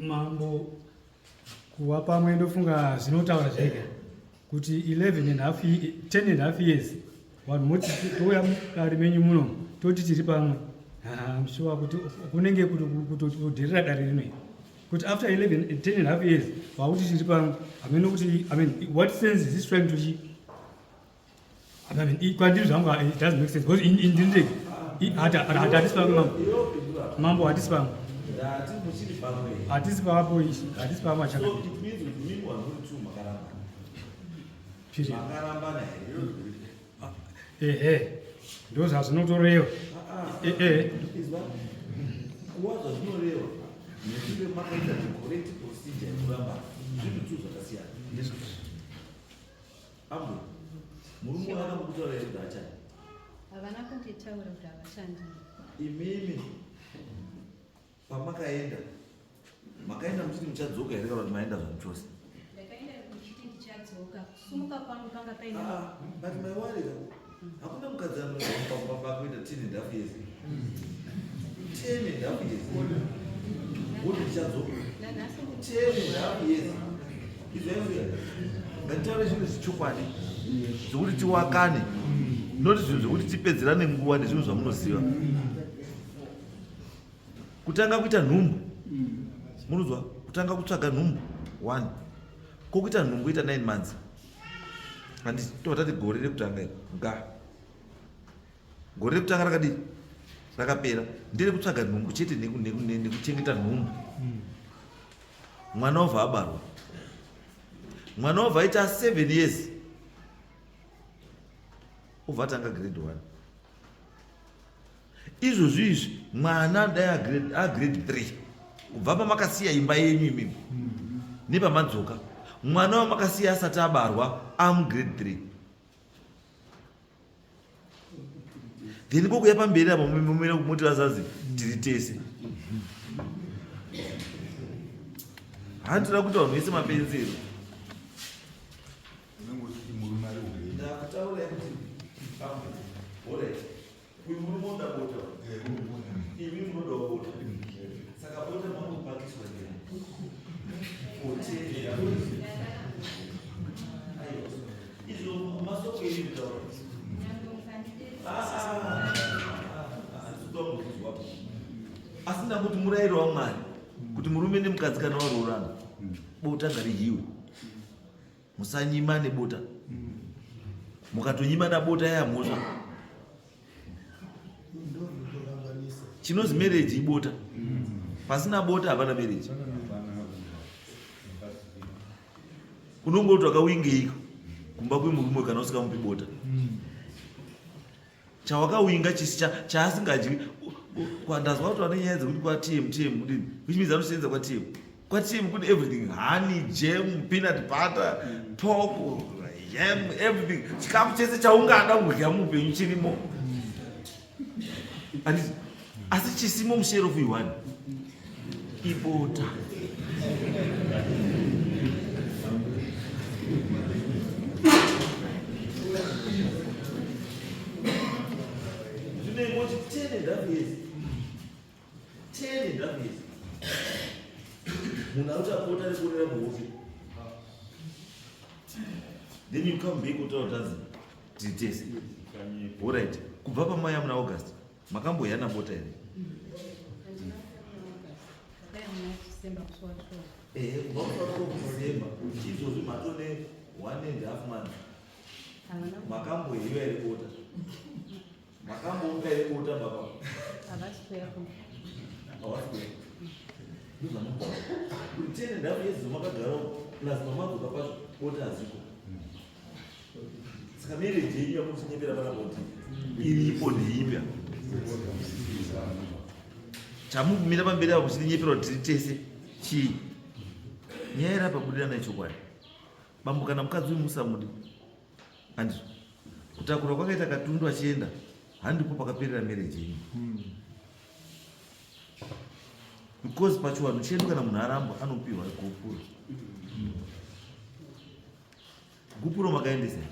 Mambo, kuva pamwe ndofunga zvinotaura zvega kuti 11 and half, 10 and half years vanhu moti touya mudare menyu muno toti tiri pamwe. I'm sure kuti kunenge kutodherera dare rino iri kuti after 11 10 and half years vakuti tiri pamwe. Hameno kuti, I mean, what sense is this trying to, I mean, kwandiri zvangu it doesn't make sense because ndiri ndega. Hatisi pamwe mambo. Mambo hatisi pamwe. Hatisi papo ishi. Hatisi pamwe chakadii. So it means kuti mimi vanhu muri two makaramba. Period. Makarambana here? Ehe. Ndo zvazvinotoreva. Ehe. Izwa. Kuwa zvazvinoreva. Nekuti makaita the correct procedure yekuramba. Zvinhu two zvakasiyana. Ndizvo. Ambuya, murume uyu akambokutaura here kuti haachadi? Havana kunditaura kuti havachandii. Imimi pamakaenda makaenda muchiti muchadzoka here kana kuti maenda zvanyu chose? Ndakaenda ndichiti ndichadzoka. Kusumuka kwangu panga paine Ah, but my worry ka hakuna mukadzi anoenda pamba kuita 10 and half years. 10 and half years. Woti ndichadzoka. Nanhasi 10 and half years. Izvo ngatitaure zvinhu zvechokwadi zvekuti tiwakane not zvinhu zvekuti tipedzerane nguva nezvinhu zvamunoziva. Kutanga kuita nhumbu munozwa kutanga kutsvaga nhumbu one ko kuita nhumbu ita 9 months handiti tobva tati gore rekutanga iri nga gore rekutanga rakadii rakapera ndere kutsvaga nhumbu chete nekuchengeta nhumbu. Mwana obva abarwa, mwana obva aita 7 years obva atanga grade 1. Izvozvi izvi mwana dai agrade 3 kubva pamakasiya imba yenyu imimi nepamadzoka, mwana wamakasiya asati abarwa amugrade 3. Then kokuya pamberi apo mumira muti vazazi tiri tese. Handira kuti vanhu vese mapenzi here? Ndakutaura kuti alright, uyu murume unoda bota, imi munodawo bota, saka bota mangopakiswa here for 10 years? Aiwa, izvo masoko enyu kutaura. Asi ndakuti murayiro waMwari kuti murume nemukadzi kana varoorana bota ngarihiwe, musanyimane bota. Mukatonyimana bota yaya mhosva. Chinozi marriage ibota, pasina bota hapana marriage. Unongoti wakawingeiko kumba kwemurume kana usikamupi bota? Chawakawinga chisi chaasingadyi. Kwandazwa kuti vane nyaya dzekuti kwa TM, TM kudini, which means anosenza kwa TM. Kwa TM kune everything, honey, jam, peanut butter, pork, yam, everything. Chikafu chese chaungada kudya muupenyu chirimo. Handiti? Asi chisimo musherofu iwani ibota. Zvinengoti 10 and half years, 10 and half years munhu auchapota nekuonera muhope, then you come back utaura tanzi tiri tese. Alright, kubva pamaya muna August makamboyana bota here? Ndakauya muna December musi wa 12. Ehe, kubva musi wa 12 December izvozvi matone 1.5 months. Havana. Makambohiwa here bota? Makambouka here bota baba? Havasi kuuya kumba. Havasi kuuya. Ndozvamunotaura kuti 10.5 years makagara plus mamadzoka pacho bota haziko. Saka marriage yenyu yamuchinyepera pana bota iripo ndeipi? Chamukumira pamberi apo muchitinyepera kuti tiri tese chii? Nyaya iri apa budirana ichokwadi. Bambo kana mukadzi uyu musamudi. Handizvo. Kutakura kwakaita Katundu achienda handipo pakaperera marriage yenyu. Because pachiwanhu chedu kana munhu arambwa anopiwa gupuro. Gupuro makaendesa here?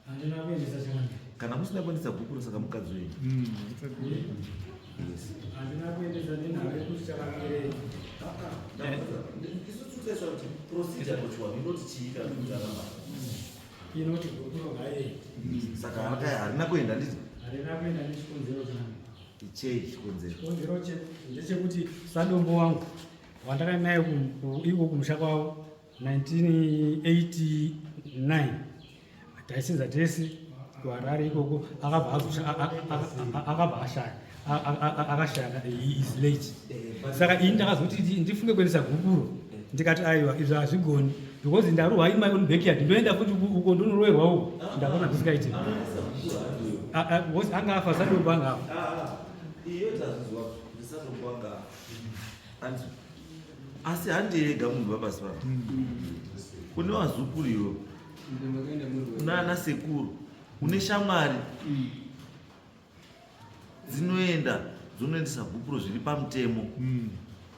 Handina kuendesa changamire. Kana musina kuendesa gupuro saka mukadzi wenyu. Yes. Handina kuendesa nenhau yekuti chakamire. Isu tikutarisa kuti procedure pachiwanhu inoti chii kana kuti aramba. Inoti gupuro ngaiende. Saka harina kuenda nditi? Harina kuenda nechikonzero changu. Chei chikonzero? Chikonzero ndechekuti sadombo wangu wandakaenda naye iko kumusha kwavo 1989 taisenza tese. kuHarare ikoko, akabva akabva ashaya, akashaya, is late. Saka ini ndakazoti ndifunge kuendesa gupuro, ndikati aiwa, izvi hazvigoni because ndarohwa in my own backyard, ndoenda futi uko ndonoroerwa uko, ndakaona zvisingaiti because anga afa, sadombo anga afa. Iyo tazvizwa, ndisadombo anga afa, asi handiyega munhu vapasi papa. Kune vazukuru iwo, kuna ana sekuru, une shamwari dzinoenda dzonoendesa gupuro zviri pamutemo,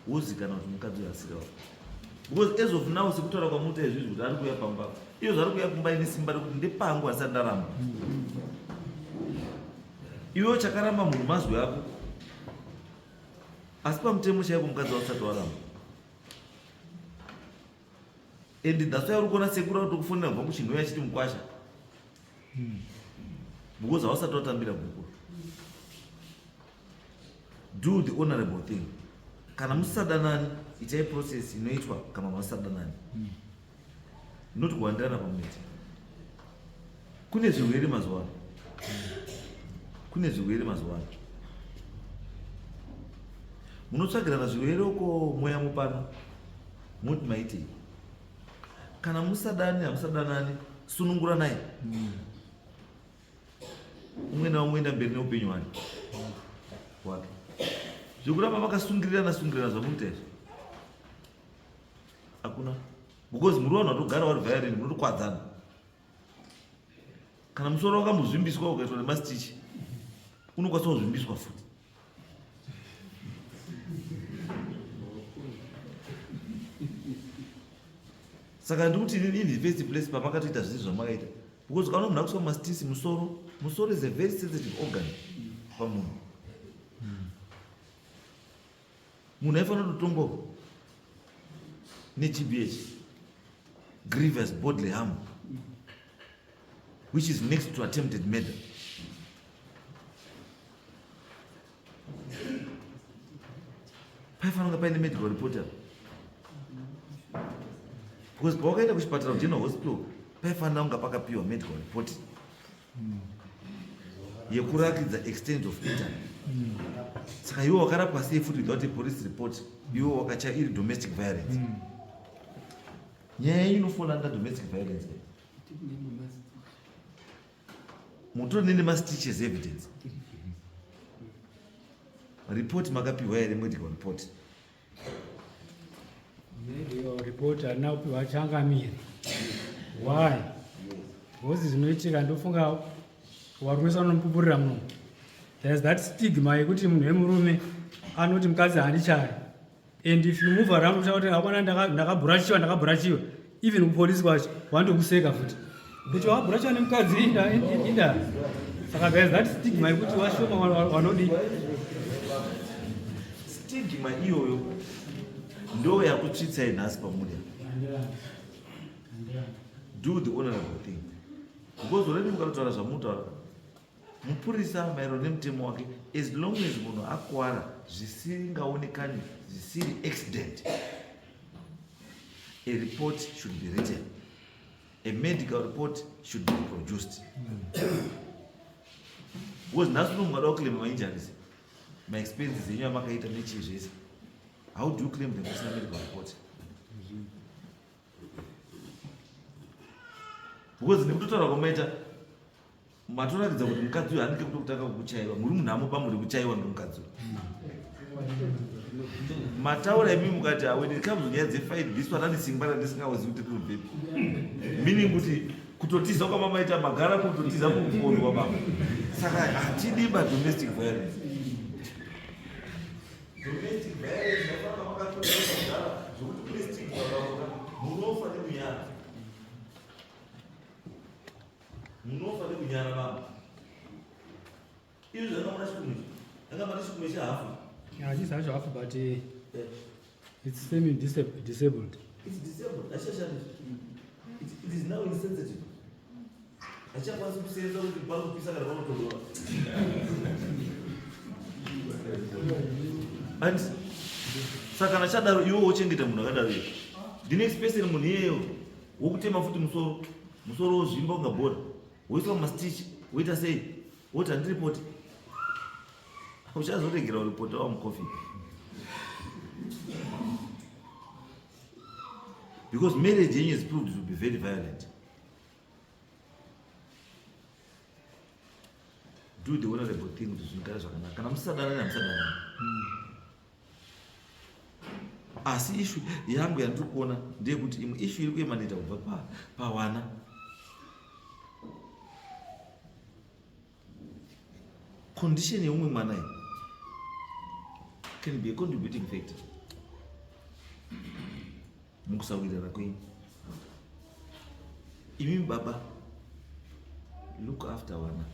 wozikana kuti mukadzi uyu asiri wako. Because as of now, sekutaura kwamuita izvizvi kuti ari kuuya pamba, iyo zvari kuuya kumba ine simba rekuti ndepangu asati ndaramba. Iwewo chakaramba munhu mazwi ako, asi pamutemo chaiko mukadzi wasati waramba. And that's why uri kuona sekuru akutokufonera kubva kuChinhoyi achiti mukwasha, because hausati watambira gupuro. Do the honorable thing. Kana musisadanani, itai process inoitwa kana vasisadanani, not kuwandirana pamunoita. Kune zvirwere mazuva ano, kune zvirwere mazuva ano, munotsvagirana zvirwere uko, mweya mupano moti maitei. Kana musadani, hamusadanani, sununguranai, umwe naumwe enda mberi neupenyu hwake hwake. Zvekuramba makasungirirana sungirirana zvamunoita izvi hakuna, because muri vanhu vatogara vari violent, munotokwadzana. Kana musoro wakambozvimbiswa ukaitwa nemastitch, unokwanisa kuzvimbiswa futi. Saka ndikuti in the first place pamakatoita zvisi zvamakaita, because ukaona munhu akuiswa mastitch musoro, musoro is a very sensitive organ pamunhu. Munhu aifanira kutotongwa neGBH, grievous bodily harm, which is next to attempted murder. Paifanira kunge paine medical report apa, because pawakaenda kuchipatara, kuGeneral Hospital, paifanira kunge pakapiwa medical report yekurakidza extent of injury. Saka iwe wakarapwa sei futi without a police report? Iwe wakacha iri domestic violence, nyaya yenyu inofola under domestic violence, mutori nene mastitches evidence. Report makapiwa here, medical report? Medical report harina kupiwa, changamire. Why? Because zvinoitika, ndofunga varume vanomupupurira muno, there's that stigma yekuti munhu wemurume anoti mukadzi handichari. And if you move around uchakuti akwana ndakabhurachiwa, ndakabhurachiwa, even kupolisi kwacho vandokuseka futi kuti wakabhurachiwa nemukadzi, inda inda. Saka there's that stigma yekuti washoma vanodi. Stigma iyoyo ndo yakutsvitsai nhasi pamuri. Do the honorable thing, because already mukatotaura zvamunotaura, mupurisa maererano nemutemo wake, as long as munhu akwara zvisingaonekani, zvisiri accident, a report should be written, a medical report should be produced. Because nhasi uno mungada kuclaima mainjuries, maexpenses enyu amakaita nechii zvese, how do you claim them usina medical report? Because nekutotaura kwamaita, matoratidza kuti mukadzi uyu handike kutokutanga kukuchaiwa. Muri munhamo pamuri kuchaiwa ngemukadzi uyu. Mataura imi mukati, "When it comes nyaya dzefight, this one ane simba randisingauzivi kuti rinobvepi," meaning kuti kutotiza kwamamaita, magara kutotiza mukupondwa baba. Saka hatidi ba domestic violence. Domestic violence yafamba makatoaa zvokuti kune stigma pamuka, munofa nekunyara, munofa nekunyara baba. Izvi zvangamuna chikumwe, angamati chikumwe chehafu. Hachisi hacho hafu, but it's semi disabled. It's disabled, hachishandi. It is now insensitive, hachakwanisi kusenza kuti pari kupisa kana panotodora. And saka kana chadaro, iwe wochengeta munhu akadaro iye, the next person munhu iyeyo wokutema futi musoro, musoro wozvimba kunga bhora, woiswa mastitch. Woita sei? Woti handiripoti. Uchazoregera uripota wamucoffin. Because marriage yenyu is proved to be very violent. Do the honorable thing kuti zvinogara zvakanaka. Kana musadanani hamusadanani. Asi ishu yangu yandiri kuona ndeyekuti imwe ishu iri kuemaneta kubva pawana. Condition yeumwe mwana iyi can be a contributing factor mukusawirirana kwenyu. Imi baba, look after wana,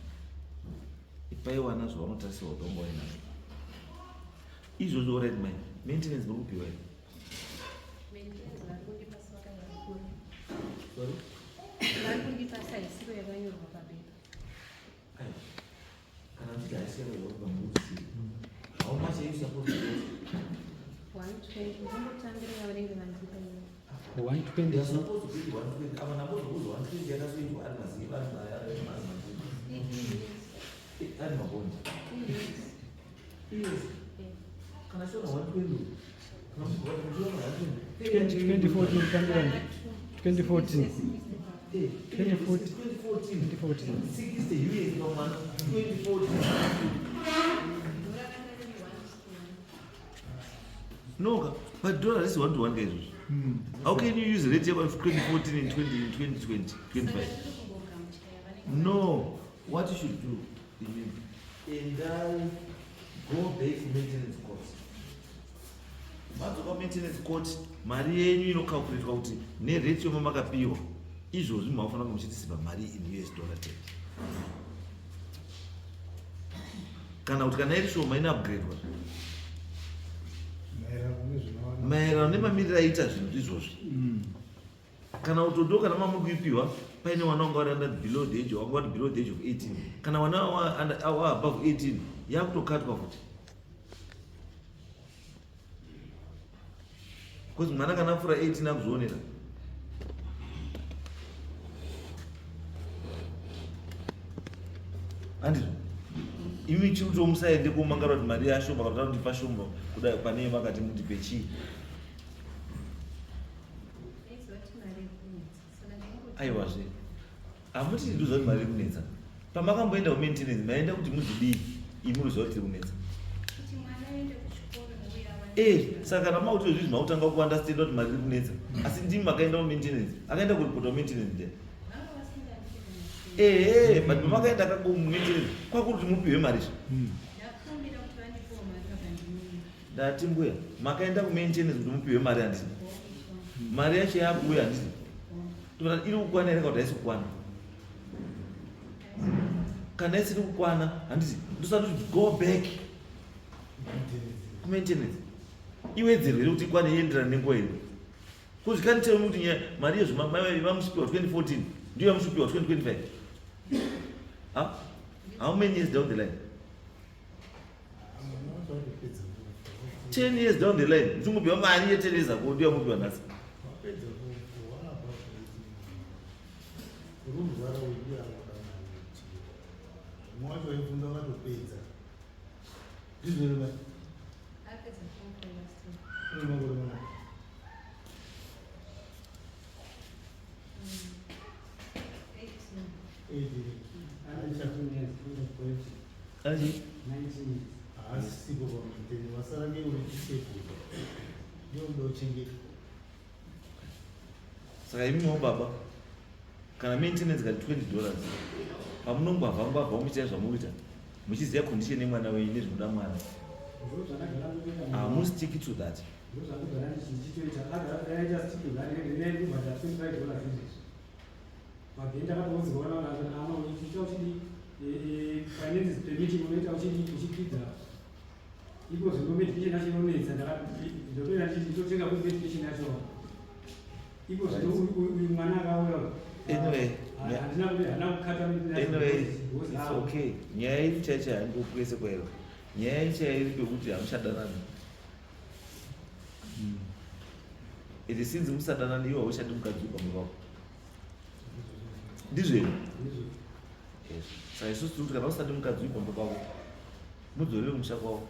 ipai wana zvavanotarisirwa kuti vanga vainazvo izvozvo. Alright mai, maintenance muri kupiwa here? Maintenance vari kundipa saka vari kure. Sorry? Vari kundipa saisiro yakanyorwa pabepa. Kana muchiti haisi yakanyorwa pamuti, how much are you supposed to get? 120 ndongotambira yavanenge vandipa ivo. 120. They are supposed to get 120. Ava nambozokuza 120 yakazoitwa ari maziva ari ari mabhondi. Yes. Kana chiona 120. Kana muchiona 120. 2014 tambira 2014. 2014. 2014. 2014. 60 US pamwana 2014. No, but dollar is 1 to 1 guys. How can you use rate of 2014 in 20 in 2020 25? No, what you should do, and I go back to maintenance court. Madzoka maintenance court, mari yenyu inocalculatwa kuti nerate yoma makapiwa izvozvi mafanira kunge muchireceiva mari in US dollar terms. Kana kuti kana iri shoma inoupgradwa maererano nezvinowana maererano nemamiriro aita zvinhu izvozvi. Kana kutodo kana mamuri kuipiwa paine wana wanga vari under below the age, wanga vari below the age of 18, kana wana wa above 18 yakutokatwa futi, because mwana kana apfuura 18 akuzvionera. Handizvo? Imi chiri kuti musaende komangara kuti mari yashoma kana kuti anondipa shoma kudai pane makati mundipe chii. Aiwazve, hamuti ndoziva kuti mari iri kunetsa. Pamakamboenda kumaintenance maenda kuti muzidii? Imi munoziva kuti tiri kunetsa. Kuti mwana aende kuchikoro uye awane. Saka kana makuti zvinhu makutanga kuunderstanda kuti mari iri kunetsa, asi ndimi makaenda kumaintenance, akaenda kuripota kumaintenance nde Vanga vasingandipi. Ehe, but pamakaenda kako kumaintenance kwakuri kuti mupiwe mari zve. Ndakumbira kuti vandipewo mari, vakandinyenga. Ndati mbuya, makaenda kumaintenance kuti mupiwe mari, handiti? Mari yacho yakuuya, handiti? Tobata iri kukwana here kana kuti haisi kukwana? Kana isiri kukwana, handiti ndosati kuti go back kumaintenance iwedzerwe here kuti ikwane ienderane nenguva iri? Because can't tell me kuti nyaya mari yezvo vamuchipiwa 2014 ndiyo yamuchipiwa 2025. Huh? How many years down the line? 10 years down the line muchingopiwa mari ye10 years ago, ndiyo yamupiwa nhasi. Wapedza kuwana above 18, urumuzvara wedu anoda mari yekuti mumwe wacho waibvunza wakatopedza, ndizvo here mai? Apedza form four last year. Une makore mangani? 18. 18. Achi? Haasisipo pamaintenance, wasara ngeuri disabled, ndiyo uchengetwa. Saka imimiwo baba, kana maintenance kati $20, pamunongwavha ngwavha muchiita zvamukuita muchiziva condition yemwana wenyu nezvinoda mwana, hamustiki to that. Ndozvandogara ndichitoita, agara stick to that ndobhadhara $25 izvezvi. Mabheni ndakatoudzwa ana uchiita uchidi finances permitting, unoita uchidi uchikwidza iko zvino medication yacho inonetsa. Ndotoenda nditotenga kuti medication yacho iko zvino uyu mwana akauya. Anyway, handina handina kukata. Anyway, it's okay. Nyaya iri chaicho handikukwese kwairo, nyaya iri chaiyo iri pekuti hamuchadanani. Ende sinzi musadanani, iwe hauchadi mukadzi wepamba pako, ndizvo here? Saka isusu tiri kuti kana usati mukadzi uyu pamba pavo, mudzorere kumusha kwavo.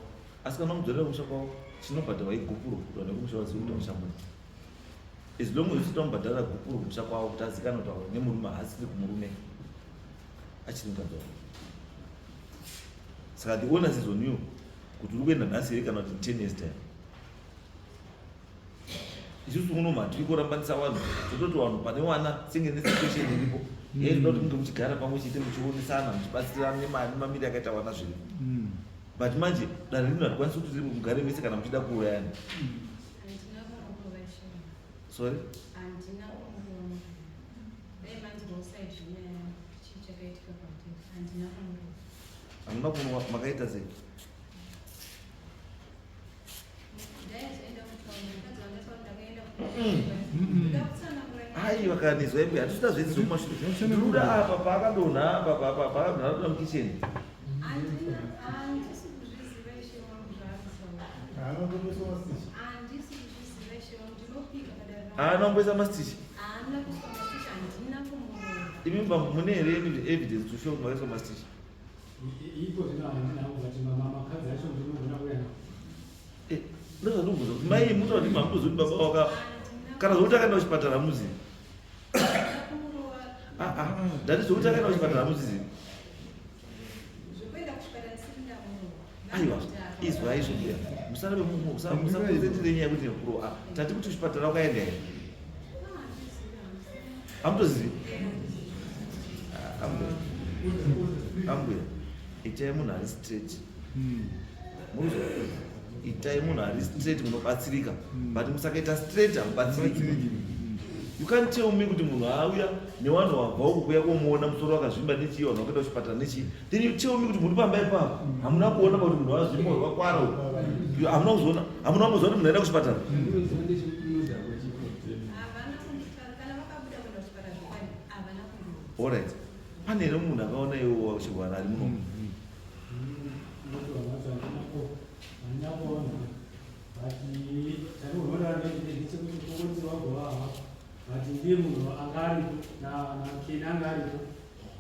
Asi kana mudzorera kumusha kwavo, chinobhadharwa igupuro kuti vanhu vekumusha vazive kuti musha mune. As long as usati wamubhadharira gupuro kumusha kwavo kuti azikanwe kuti ava nemurume haasiri kumurume, achiri mukadzi wavo. Saka the onus is on you kuti uri kuenda nhasi here kana kuti in 10 years time. Isusu kuno matiri kurambanisa vanhu, tototi vanhu pane wana senge nesituation iripo yainoda kuti munge muchigara pamwe chete, muchionesana, muchibatsirana nemamiri akaita vana zviripo. But manje dare rino harikwanisi kuti riri mugare mese kana muchida kuurayana. Handina kumurova, ishe. Sorry? Handina kumurova. Dai manzwawo side yenyaya yangu, chii chakaitika kwandiri. Handina kumurova. Hamuna kumurova? Makaita sei? Ndaizoenda kutaura mukadzi wandataura, ndakaenda kuda kutsanangura nyaya. Aiwa, kanizwa imwe hatisida zvese zvokumashure. Ndinoda apa paakadonha, apa paakadonha, atoda mukicheni. Handina, handisi kuzviziva, ishe wangu, zvaakutaura. Haana kutoiswa mastitch? Handisi kuzviziva, ishe wangu, ndinopika padare rangu. Haana kumboisa mastitch? Haana kuiswa mastitch, handina kumurova. Imi mune here any evidence to show kuti makaiswa mastitch? Iko zvino handina hangu, but makadzi acho ndinogona kuya nawo. Ndozvandikubvunza kuti mai muta kuti mamutoziva kuti baba waka kana zvokuti akaenda kuchipatara muzivi? Handina kumurova. Ah, ah, ndati zvokuti akaenda kuchipatara muzivi? Zvekuenda kuchipatara ndisiri ndamurova. Aiwa, izwai zvokuya, musarabe musakonzentere nyaya yekuti nekuro. Tati kuti kuchipatara wakaenda here? Hamutozivi? Ah, ambuya, ambuya, itai munhu ari straight. Murikuzwa? Itai munhu ari straight, munobatsirika, but musakaita straight hamubatsiriki. You can't tell me kuti munhu auya nevanhu wabva uku kuya komuona musoro wakazvimba nechii, vanhu vakaenda kuchipatara nechii, then you tell me kuti muri pamba ipapo hamuna kuona pakuti munhu wazvimba wakwara uku. Hamuna kuzoona, hamuna kumboziva kuti munhu aenda kuchipatara? Ndinoziva ndechekunoda kwechiko. Havana kunditaura kana vakabuda kuenda kuchipatara, zvokwadi havana kundiudza. Alright, pane here munhu akaona iwo wachirwara ari muno? Nokuti vanhu vacho handina kuona, but chandinoona ndechekuti kungoti wagova hako, but ndiye munhu anga aripo nakeni, anga aripo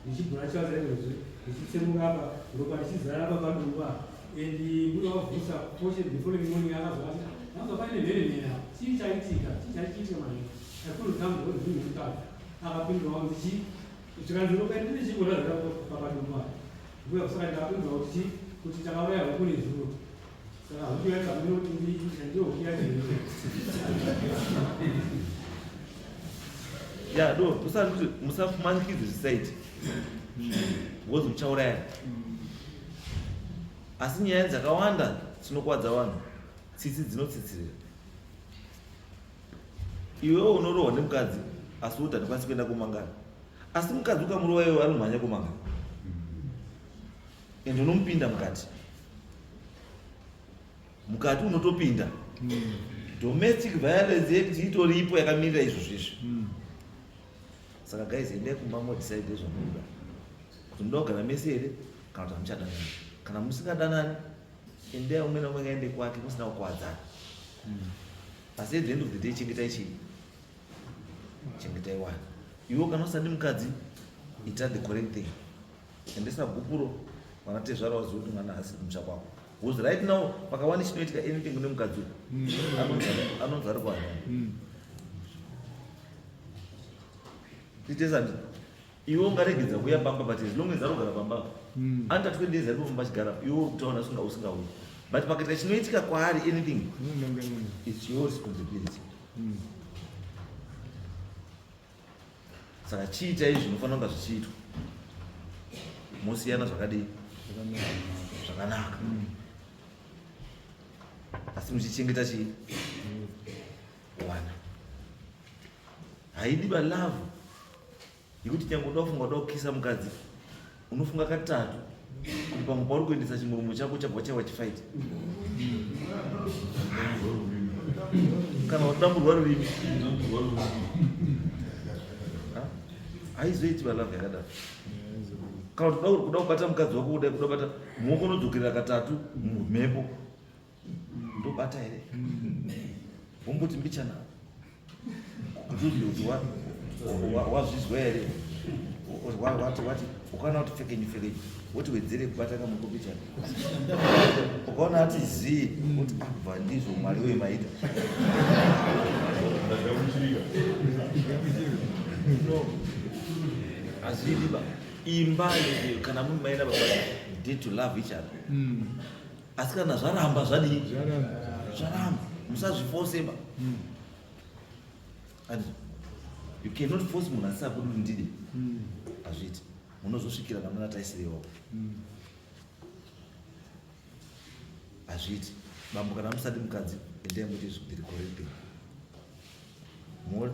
ndichibhura chaza izvozvi, ndichitsemuka apa, ropa richizara apa padumbu apa, and mbuya wabvusa poshe. The following morning akazwa ati nanzwa paine mhere mhere apa, chii chaitika, chii chaichiitika manheru? I couldn't come because ndini mukadzi. Akapindura kunzi chii, zvikanzi ropa iri richibura zara papadumbu apa. Mbuya, saka ndakapindura kuti chii, kuti takauraya huku nezuro, saka huku yacho hameno kuti ndiyo huku yacho here. Ya, do musati musafumanikidze zvisaiti because muchauraya. Asi nyaya dzakawanda dzinokwadza vanhu, tsitsi dzinotsitsirira. Iwewo unorohwa nemukadzi, asi woti handikwanisi kuenda kumangara, asi mukadzi ukamurova iwewe ari kumhanya kumangara, ende unomupinda mukati mukati, unotopinda Domestic Violence Act itoripo yakamirira izvozvo izvi. Saka guys, endai kumba modecide zvamunoda, kuti munoda kugara mese here kana kuti hamuchadanani. Kana musingadanani, endai, umwe naumwe ngaende kwake musina kukwadzana. Asi at the end of the day, chengetai chii? Chengetai wana. Iwe kana usadi mukadzi, ita the correct thing, endesa gupuro, vana tezvara wazive kuti mwana haasiri kumusha kwako, because right now pakawani chinoitika anything kune mukadzi uyu, anonzi ari kuhana. Titesandi iwe ungaregedza kuuya pamba, but as long as arikugara pamba, anoita 20 days aripo pamba achigara, iwe uri kutaona usingauyi, but pakaitika chinoitika kwaari anything, it's your responsibility. Saka chiitai zvinofanira kunga zvichiitwa, mosiyana zvakadii zvakanaka, asi muchichengeta chii? Wana. Haidi balove yekuti nyange uda kufunga uda kukisa mukadzi, unofunga katatu kuti pamwe pauri kuendesa chimurumo chako chabva chaiwa chifight kana wadamburwa rurimi. Haizoiti balove yakadaro. Kana kuti kuda kubata mukadzi wako, kudai kuda kubata muoko, unodzokerera katatu mumhepo, ndobata here, womboti mbichana kuti uzive kuti wazvizwa here, wati wati. Ukaona kuti pfekenyu pfekenyu, woti wedzere kubata kamukopi chake. Ukaona ati zii, woti abva ndizvo Mwari wee maita. No. Hazvidi ba. Imba kana muri mai nababa need to love each other. Asi kana zvaramba zvadii? Zvaramba. Musazvifose ba. And you cannot force munhu asisakudi kuti ndide. Hazviiti. Munozosvikira namuna taisirewo. Hazviiti. Bambo kana musadi mukadzi endai muite the correct thing.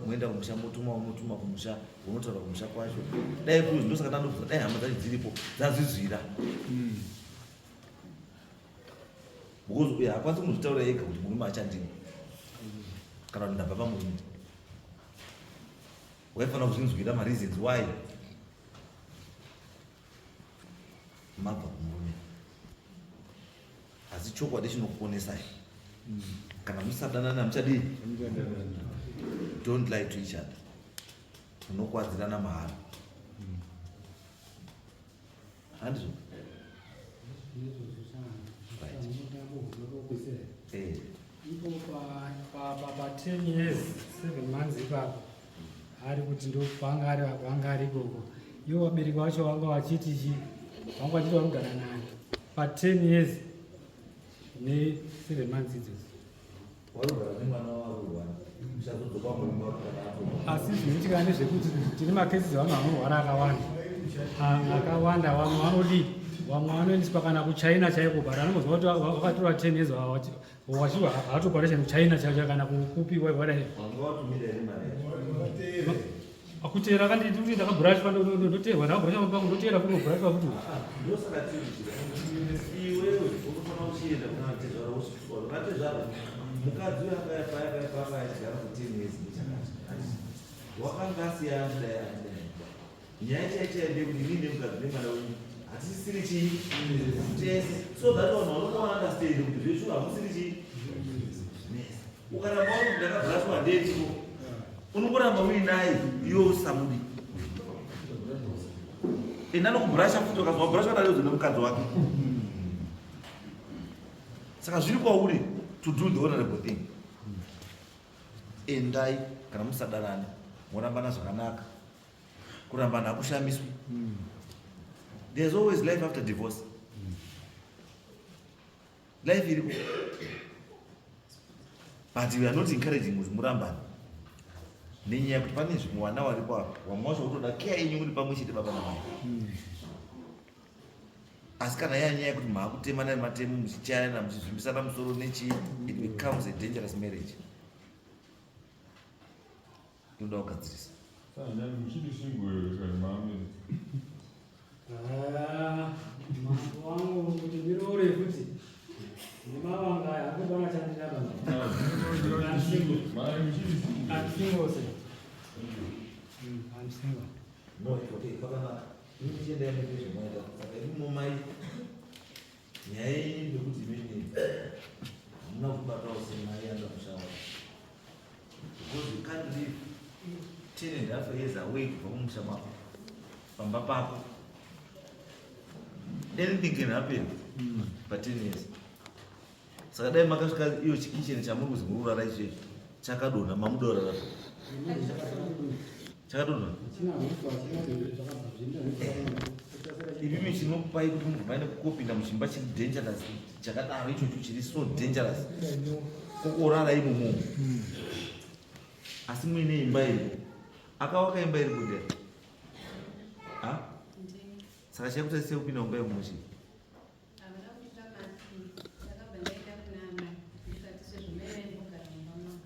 Moenda kumusha motuma unotuma kumusha unotaura kumusha kwacho. Dai kuzi ndosaka ndandobvunza dai hama dzacho dziripo dzazvizwira. Because uyo haakwanisi kuzvitaura ega kuti murume achandini kana kuti ndabva pamurume. Waifanira kuzvinzwira mareasons why mabva kumurume. Asi chokwadi chinokuponesai. Kana musadanana hamuchadii? Don't lie to each other. Munokwadzirana mahara. Handizvo? Right. Ipo pa 10 years 7 months ipapo ari kuti ndopanga ari vanga ari ikoko ivo vabereki vacho vanga vachiti chi vanga vachiti vari kugara nani pa 10 years ne 7 months idzodzo. Warugara nemwana warurwa uchazodzoka murume wako kana ato. Asi zvinoitika ndezvekuti tine makesi evanhu vanorwara akawanda. Akawanda vamwe vanodii, vamwe vanoendeswa kana kuChina chaiko, but anongozwa kuti vakatorwa 10 years wachiwa heart operation kuChina chaicho kana kupi whatever. Wanga watumira here mari yacho? Akuteera akanditi kuti ndakabhurashwa ndoteerwa, ndakabhurashwa pangu ndoteera futi ndobhurashwa futi. Ndosaka tiri kuti iwewe unofanira kuchienda kuna tezvara wosvika kuna tezvara. Mukadzi uyo akaya paya paya paya achigara for 10 years nechakati. Wakanga asiyana kudai akadai. Nyaya chaiyo chaiyo ndeyekuti inini nemukadzi nemwana wenyu hatisisiri chii tese, so that vanhu vanokuwana understand kuti zveshuwa hamusiri chii nese. Ukaramba uri kuti ndakabhurashwa ndetiko, unongoramba uinaye iwe usamudi. Enda nokubhurasha futi, ukazwa wabhurashwa nayo nemukadzi wake. Saka zviri kwauri to do the honorable thing. Endai kana musadanani morambana zvakanaka. Kurambana hakushamiswi. There's always life after divorce. Life iriko. But we are not encouraging kuti murambane. Nenyaya yekuti pane zvimwe vana varipo apa, vamwe vacho votoda care yenyu muri pamwe chete baba namai. Asi kana yanyaya yekuti maakutemana nematemo muchichayana muchizvimbisana musoro nechii, it becomes a dangerous marriage. Inoda kugadzirisa. Mambo wangu kuti ndiroore futi nemavanga aya akubana chandina baba. I'm single. I'm single, sir. I'm single. No, it's okay. Pakanaka. Imi muchienda nezvemaita. Saka imi mai nyaya yenyu ndekuti imimi hamuna kubatawo semai anda musha wacho. Because you can't live 10.5 years away kubva kumusha mako. Pamba pako. Anything can happen pa 10 years. Saka dai makasvika iyo chikicheni chamuri kuzi muri kurara ichecho chakadonha, mamudorara chakadonha. Imimi chinokupai kuti munhu maine kukopinda muchimba chiri dangerous chakadaro ichocho chiri so dangerous kokorara imomo, asi muine imba iripo. Akawaka imba iri kudera ha, saka chakuita sekupinda mumba imomo chii? Havana kundipa maki. Ndakabva ndaenda kuna amai ndikati sezvo mai vaimbogara mumba mangu,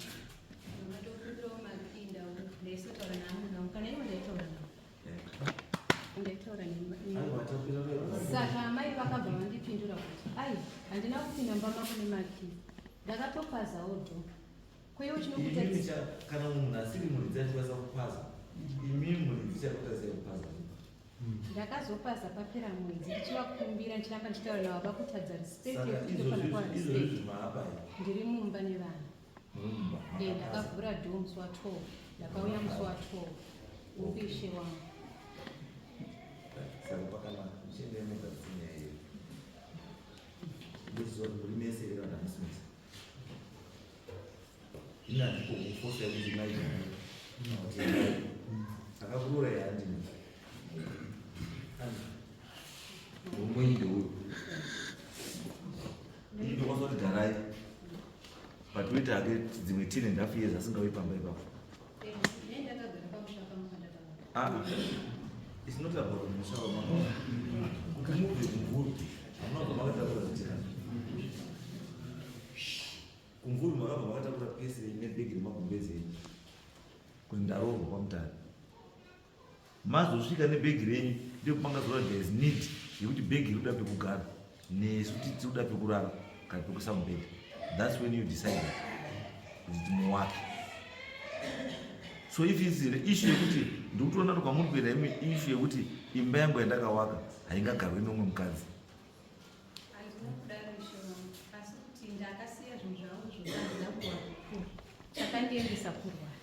ndinotokumbirawo maki ndaisotaura naamuna vangu kana ivo ndaitaura navo ndaitaura. Saka amai vakabva vandipindura kuti ai, handina kupinda mumba mako nemaki, ndakatopazawo door kweiwo chinokuita. Imimi kana munhu asiri muridzi achikwanisa kupaza, imi muridzi chakuita sei kupaza? Ndakazopaza papera mwedzi ndichivakumbira, ndichiramba ndichitaura navo vakutadza respect Saka yekuti ndofanira kuva izvozvi respect. izvozvi maapa Ndiri mumba nevana. Mumba? Ndakavhura door musi wa12, ndakauya musi wa12 upishe wangu. Saka pakanaka chiendai mugadzise nyaya iyoyo. Ndoziva kuti muri mese here kana hamusi mese. Ini handiko kufosa yekuti mai kuti akakuroora handini. Umweni ndeuyu. Ini ndokwanisa kuti garai. But wait hake dzimwe 10.5 years asingauyi pamba ipapo. Ah, it's not about musha wamama. Kuti mubve kumvuri, hamuna kubva makatakura zvitina. Kumvuri makabva makatakura pesi renyu nebhegi remagumbezi enyu. Kuti ndaroorwa kwaMutare. Mazosvika nebhegi renyu ndipo pangazoona there is need yekuti bhegi rikuda pekugara nesu tiri kuda pekurara kana pekuisa mubhedha. That's when you decide kuti timuwake. So if it's an issue yekuti ndikutoona kuti kwamuri kuenda imi issue yekuti imba yangu yandakawaka haingagarwi neumwe mukadzi. Handina kudaro ishe wangu, asi kuti ndakasiya zvinhu zvangu zvose handina kuwana chakandiendesa kurwara.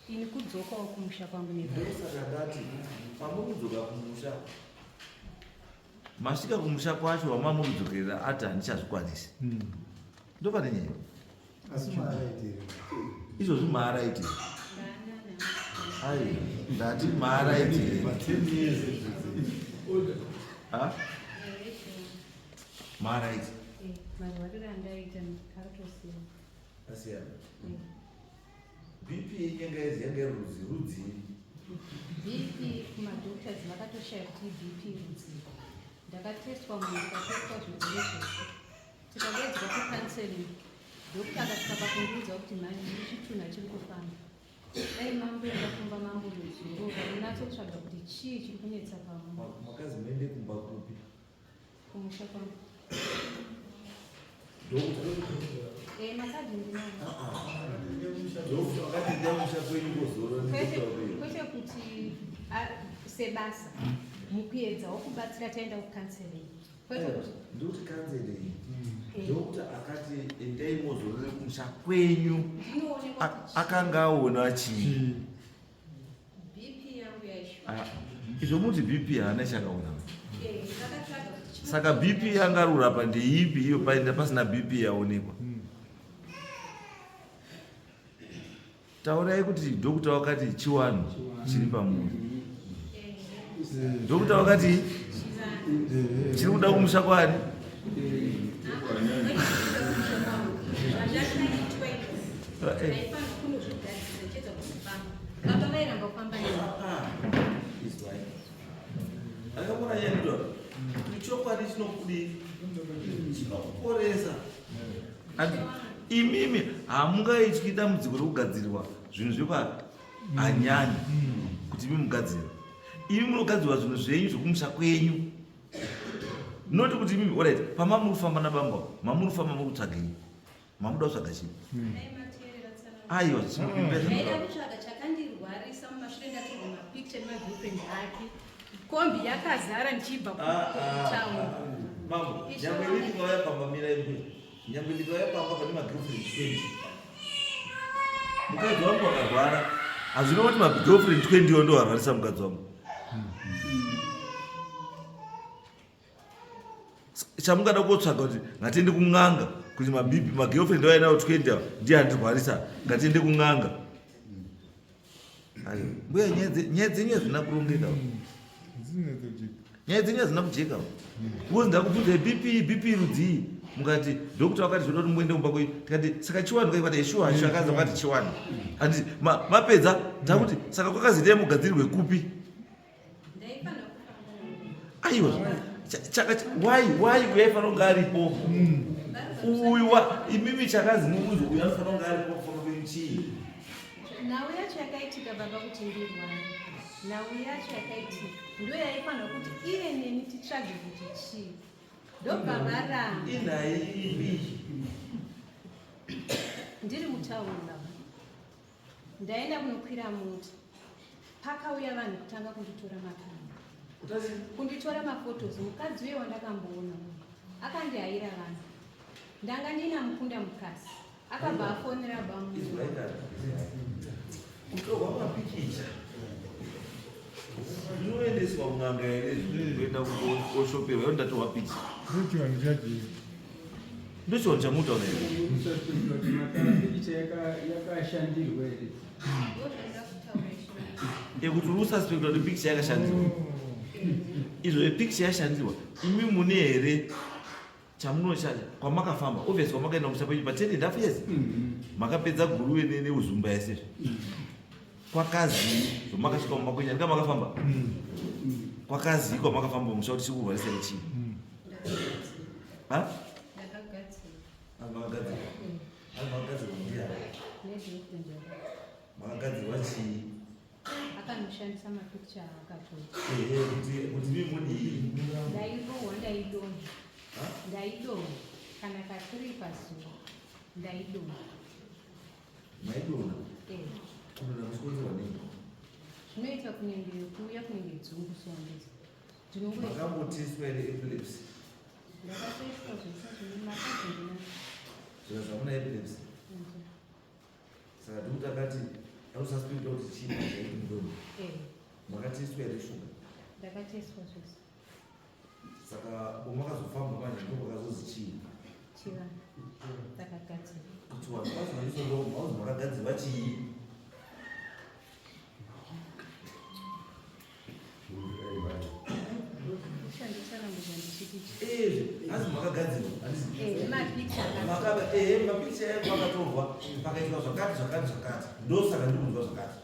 Ini kudzokawo kumusha kwangu nevana. Ndosaka ndati pamuri kudzoka kumusha masvika kumusha kwacho wamamuri kudzokerera ati handichazvikwanisi. Ndopane nyaya. Asi maaraiti Izvozvi maaraiti. Ai, ndati maaraiti. Pa 10 years izvozvi. Ha? Maaraiti. Marwariro andaita akatosiyana. Asiyana. BP yanga yanga iri rudzi rudzii. BP kumadoctors vakatoshaya kuti iBP rudzii. Ndakatestwa munhu ndikatestwa zvirwere zvose. Tikadaidzwa kucounseling. Doctor akasvika pakundiudza kuti mhani ndiri chitunha chiri kufamba. Dai mamboenda kumba mambonozorora munatsotsvaga kuti chii chiri kunetsa pamwe Makazi muende kumba kupi? kumusha kwangu. Doctor. Makadhi ndinawo. Doctor wakati endai kumusha kwenyu kozorora Kwete nedoctor wenyu. kwete kuti sebasa mukuedzawo kubatsira taenda kucounseling. Kwete kuti Ndikuti counseling. Doctor akati endai mozorore kumusha kwenyu. ndinoonekwa kuti Akanga aona chii? BP yangu yaishuwa. Ah, Izvo muti BP haana chakaona. Vakatsvaga kuti Saka BP yanga ari kurapa ndeipi iyo paenda pasina BP yaonekwa? Taurai kuti doctor wakati chiwanhu chiri pamuri. Doctor wakati chiri kuda kumusha kwani? Ndaifanira kunozvigadzirisa ndichiedza kufamba. Baba vairamba kufamba neni. Izwai. Akamona yendwa. Kuti chokwadi chinokudii? Chinokuporesa. Ati imimi hamungaityi dambudziko rekugadzirwa zvinhu zvekwa hanyani kuti imi mugadzire. Imi munogadzirwa zvinhu zvenyu zvekumusha kwenyu. Not kuti imimi alright pamamuri kufamba nabambo mamuri kufamba muri kutsvagei? Mamuda kutsvaga chii? Dai mateerera tsananguro. Aiwa zvinopinda Ndaida kutsvaga chakandirwarisa mumashure ndatorwa mapicture nemagirlfriend ake. Kombi yakazara ndichibva kutown. Mambo, nyangwe ini ndikauya pamba mirai mbuya. Nyangwe ndikauya pamba pane magirlfriend 20. Mukadzi wangu akarwara. Hazvina kuti magirlfriend 20 iwo ndoarwarisa mukadzi wangu. Chamungada kotsvaga kuti ngatiende kun'anga kuti mabibi magirlfriend ainawo 20 ava ndiye andirwarisa ngatiende kun'anga. Ayo, mbuya nyaya dzenyu hadzina kurongeka. Nyaya dzenyu hadzina kujeka. Because ndakubvunzai BP BP rudzii mukati doctor wakati zvoda kuti muende kumba kwenyu tikati saka chiwani kaikati shuwa shuwa akaza wakati chiwani handiti mapedza takuti saka kwakazi dai mugadzirirwe kupi? Ndaifanira kufamba navo. Aiwa chaka why why uyaifanira kunge aripo uyu imimi chakazi muunzi uyu anofanira kunge aripo kufamba kwenyu chii? Nhau yacho yakaitika baba kuti ndirware. Nhau yacho yakaitika ndo yaifanira kuti iye neni titsvage kuti chii. Ndobva varamba. Inhai ipi? Ndiri mutauni baba. Ndaenda kunokwira mota. Pakauya vanhu kutanga kunditora makamera. Kunditora mafotos. Mukadzi uye wandakamboona uyu akandihaira vanhu. Ndanga ndina mukunda mukasi. Akabva afonera bamu. Kutorwa mapikicha zvinoendesa Zvinoendeswa kun'anga here kuenda koshoperwa yo ndatohwa picha. Ndochivanhu chajesu. Ndochivanhu chamutaura here? Yakashandirwa here? Ekuti uri ususpecta kuti picture yakashandirwa. Izvo picture yashandirwa. Imi mune here chamunoshanda kwamakafamba obviously kwamakaenda kumusha kwenyu pa 10 and half years makapedza guruve neuzumba yese kwakazii zvamakasvika mumba kwenyu andika makafamba kwakazii kwamakafamba musha kuti chikurwarisai chii makagadzirwa ndiani makagadzirwa chii Akanoshandisa mapicture akatora. Ehe, kuti kuti mimi mudii? Ndairohwa ndaidonha. Ndaidonha kana katiri pazuva ndaidonha. Maidonha? Eh. Kudonha kuchikonzerwa nei? Zvinoita kunenge kuuya kunenge dzungu sondezi. Ndinongoita. Makambotestwa here epilepsy? Ndakatestwa zvese zvine makadzi. Zvikazamuna epilepsy? Saka ndikuti akati ausaspirita kuti chii chaiti mudonho. Eh. Makatestwa here shuga? Ndakatestwa zvese. Saka umakazofamba manje ndopakazozi chii? Chivanhu. Takagadzirwa. Kuti vanhu vazonaniswa ndo makagadzirwa chii? Asi makagadzirwa ehe mapikicha edu akatorwa pakaitwa zvakati zvakati zvakati ndosaka ndiri kunzwa zvakati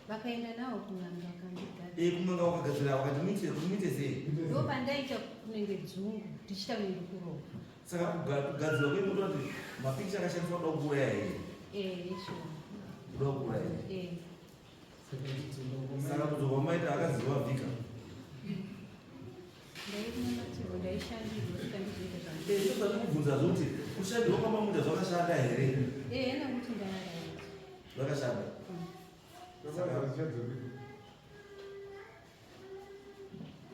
vakaenda nawo kun'anga vakandigadzira e kun'anga wakagadzira wakati muite muite sei ndo pandaita kunenge dzungu ndichiita kunenge kurova saka kugadzirwa kwemuto kuti mapikicha akashandiswa kuda kuuraya here eh sure kuda kuuraya here eh saka kudzoka maita akaziva vhika ndikubvunza zvokuti kushandirwa kwamamuita zvakashanda here zvakashanda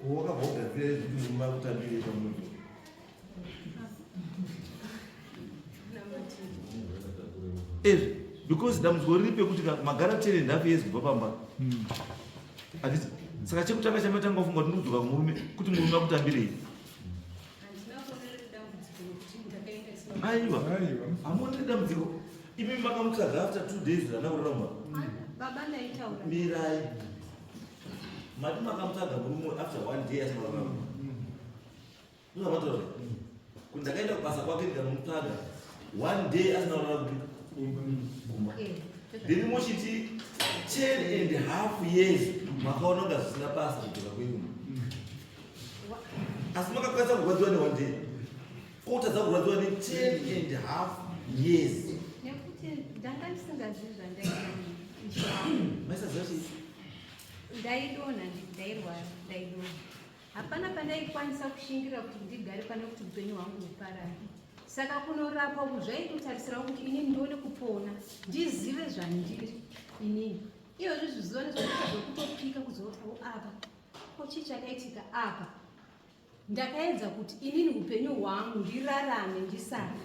wakabva kugadzira zvekuti murume akutambire pamunoto ezvi because dambudziko riri pekuti magara 10.5 years kubva pamba handiti saka chekutanga chamatanga kufunga kuti ndikudzoka kumurume kuti murume akutambirei aiwa hamuoneri dambudziko imi makamutsvaga after 2 days rana kurarama mirai mati makamutsvaga murume after 1 day asina kurarama ndozvamataura kuti ndakaenda kubasa kwake ndikanomutsvaga 1 day asina kurarama kumba then mochiti 10.5 years makaona kunga zvisina basa kudzoka kwenyu asi makakwanisa kurwadziwa ne 1 day kotadza kurwadziwa ne 10.5 years nekuti ndanga ndisingazivi zvandaita maisaziva chii ndaidonha ndairwara ndaidonha hapana pandaikwanisa kushingira kuti ndigare pane kuti upenyu hwangu huparare saka kunorapwa uku zvaitotarisirawo kuti inini ndione kupona ndizive zvandiri inini iyozvi zviziva nezvakuita zvekutopika kuzotawo apa ko chii chakaitika apa ndakaedza kuti inini upenyu hwangu ndirarame ndisafe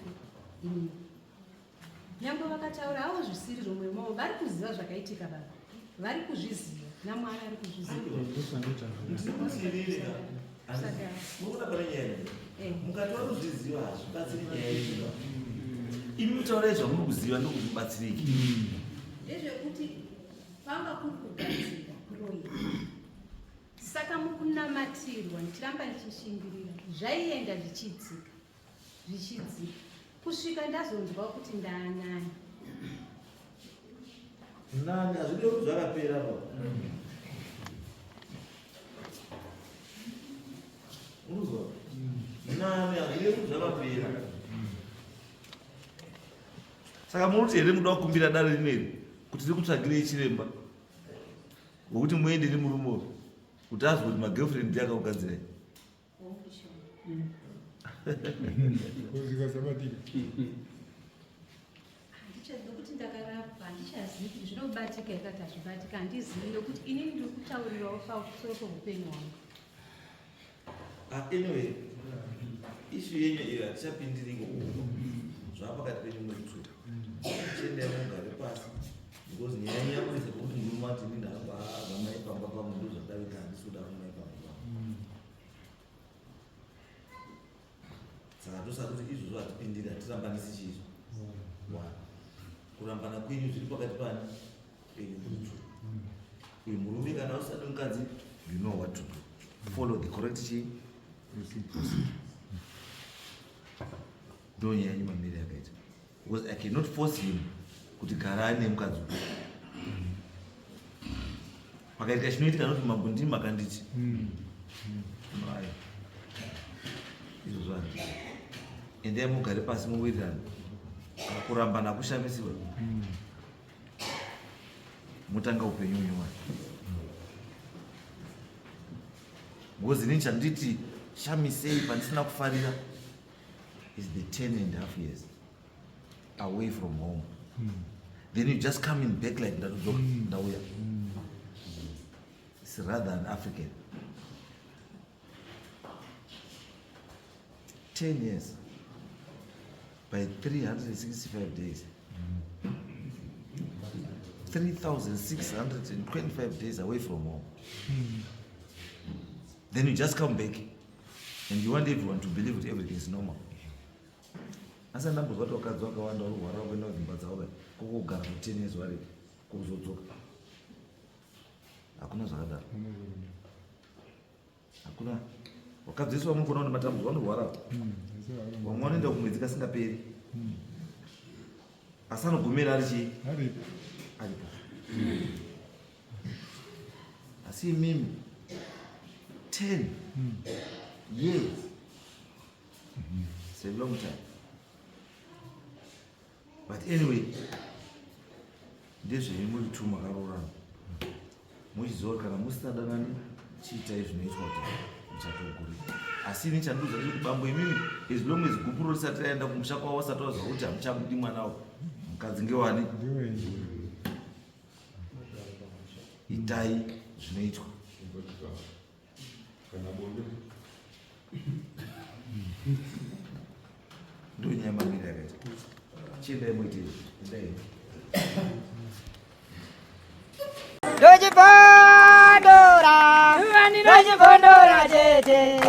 inini nyangwe vakataura havo zvisiri zvomwe mavo vari kuziva zvakaitika baba vari kuzviziva namwari ari kuzviziva munoona pane nyaya mukatora kuzviziva hazvibatsiri nyaya yechiva imi mutaurai zvamuri kuziva ndokuti mubatsiriki ndezvekuti panga kuri kugadzira kuroyiwa saka mukunamatirwa ndichiramba ndichishingirira zvaienda zvichidzika zvichidzika kusvika ndazonzwa kuti ndaanani nani hazvidi kuti zvakapera pa unozwa nani hazvidi kuti zvakapera saka munoti here muda kukumbira dare rineri kuti rikutsvagirei chiremba wekuti muende nemurume uyu kuti azwe kuti magirlfriend ndiye akakugadzirai Zikasabatika. Nokuti ndakarapwa handichazivi kuti zvinobatika here kana hazvibatika handizivi nokuti inini ndiri kutaurirawo pamusoro peupenyu hwangu. Ah, anyway issue yenyu iyo hatichapindiriko zvapakati penyu muri two chiendai mugare pasi because nyaya yenyu yakuisa pekuti murume ati ini ndakabva mai pamba pangu ndozvandavika handisi Handisi kuda kunyepa baba. Saka tosati kuti izvozvo hatipindiri, hatirambanisi chiizvo. One. Kurambana kwenyu zviri pakati pani penyu muri two. Uyu murume kana usati mukadzi, you know what to do. Follow the correct chii? Procedure. Ndo nyaya yenyu mamiri yakaita. Because I cannot force him kuti gara ane mukadzi uyu. Pakaitika chinoitika noti mambo ndimi makanditi. No, ayo. Izvozvo handiti. Endai mugare pasi muwirirane. Kurambana hakushamisiwa. Motanga upenyu unyowani. Because ini chanditi shamisei pandisina kufarira is the 10.5 years away from home. Then you just come in back like ndatodzoka ndauya. It's rather an African. 10 years by 365 days. 3,625 days away from home. Then you just come back and you want everyone to believe that everything is normal. Asi andambozwa kuti vakadzi vakawanda vari kurwara kuenda kudzimba dzavo kokogara for 10 years vari kokuzodzoka. Hakuna zvakadaro. Hakuna. Vakadzi vese vamwe kuona matambudziko vanorwara. Vamwe vanoenda kumwedzi kasingaperi. Asi anogumira ari chii? Aripo. Aripo. Asi imimi 10 years. It's a long time. But anyway, ndezvenyu muri two makaroorana. Muchiziva kuti kana musisadanani chiitai zvinoitwa kuti muchato ugure. Asi ini chandiudza ndechekuti bambo imimi as long as gupuro risati raenda kumusha kwavo vasati vaziva kuti hamuchamudi mwana uyu, mukadzi ngewani? Itai zvinoitwa. Kana bonde. Ndo nyaya mamiri yakaita. Chiendai muite izvi. Endai. Ndochibondora, ndochibondora tete.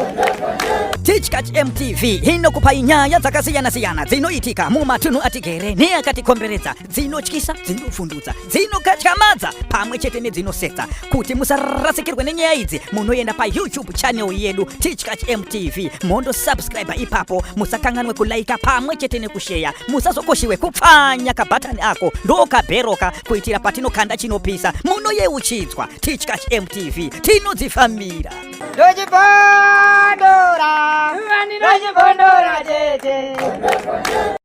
Tichkach MTV inokupai nyaya dzakasiyana-siyana dzinoitika mumatunhu atigere neakatikomberedza, dzinotyisa, dzinovhundutsa, dzinokatyamadza pamwe chete nedzinosetsa. Kuti musarasikirwe nenyaya idzi, munoenda paYouTube channel yedu Tichkach MTV, mondo subscribe ipapo. Musakanganwe kulaika pamwe chete nekusheya. Musazokoshiwe kupfanya kabhatani ako ndokabheroka kuitira patinokanda chinopisa munoyeuchidzwa. Tichkach MTV tinodzifambira. Ndochibondora, ndochibondora tete.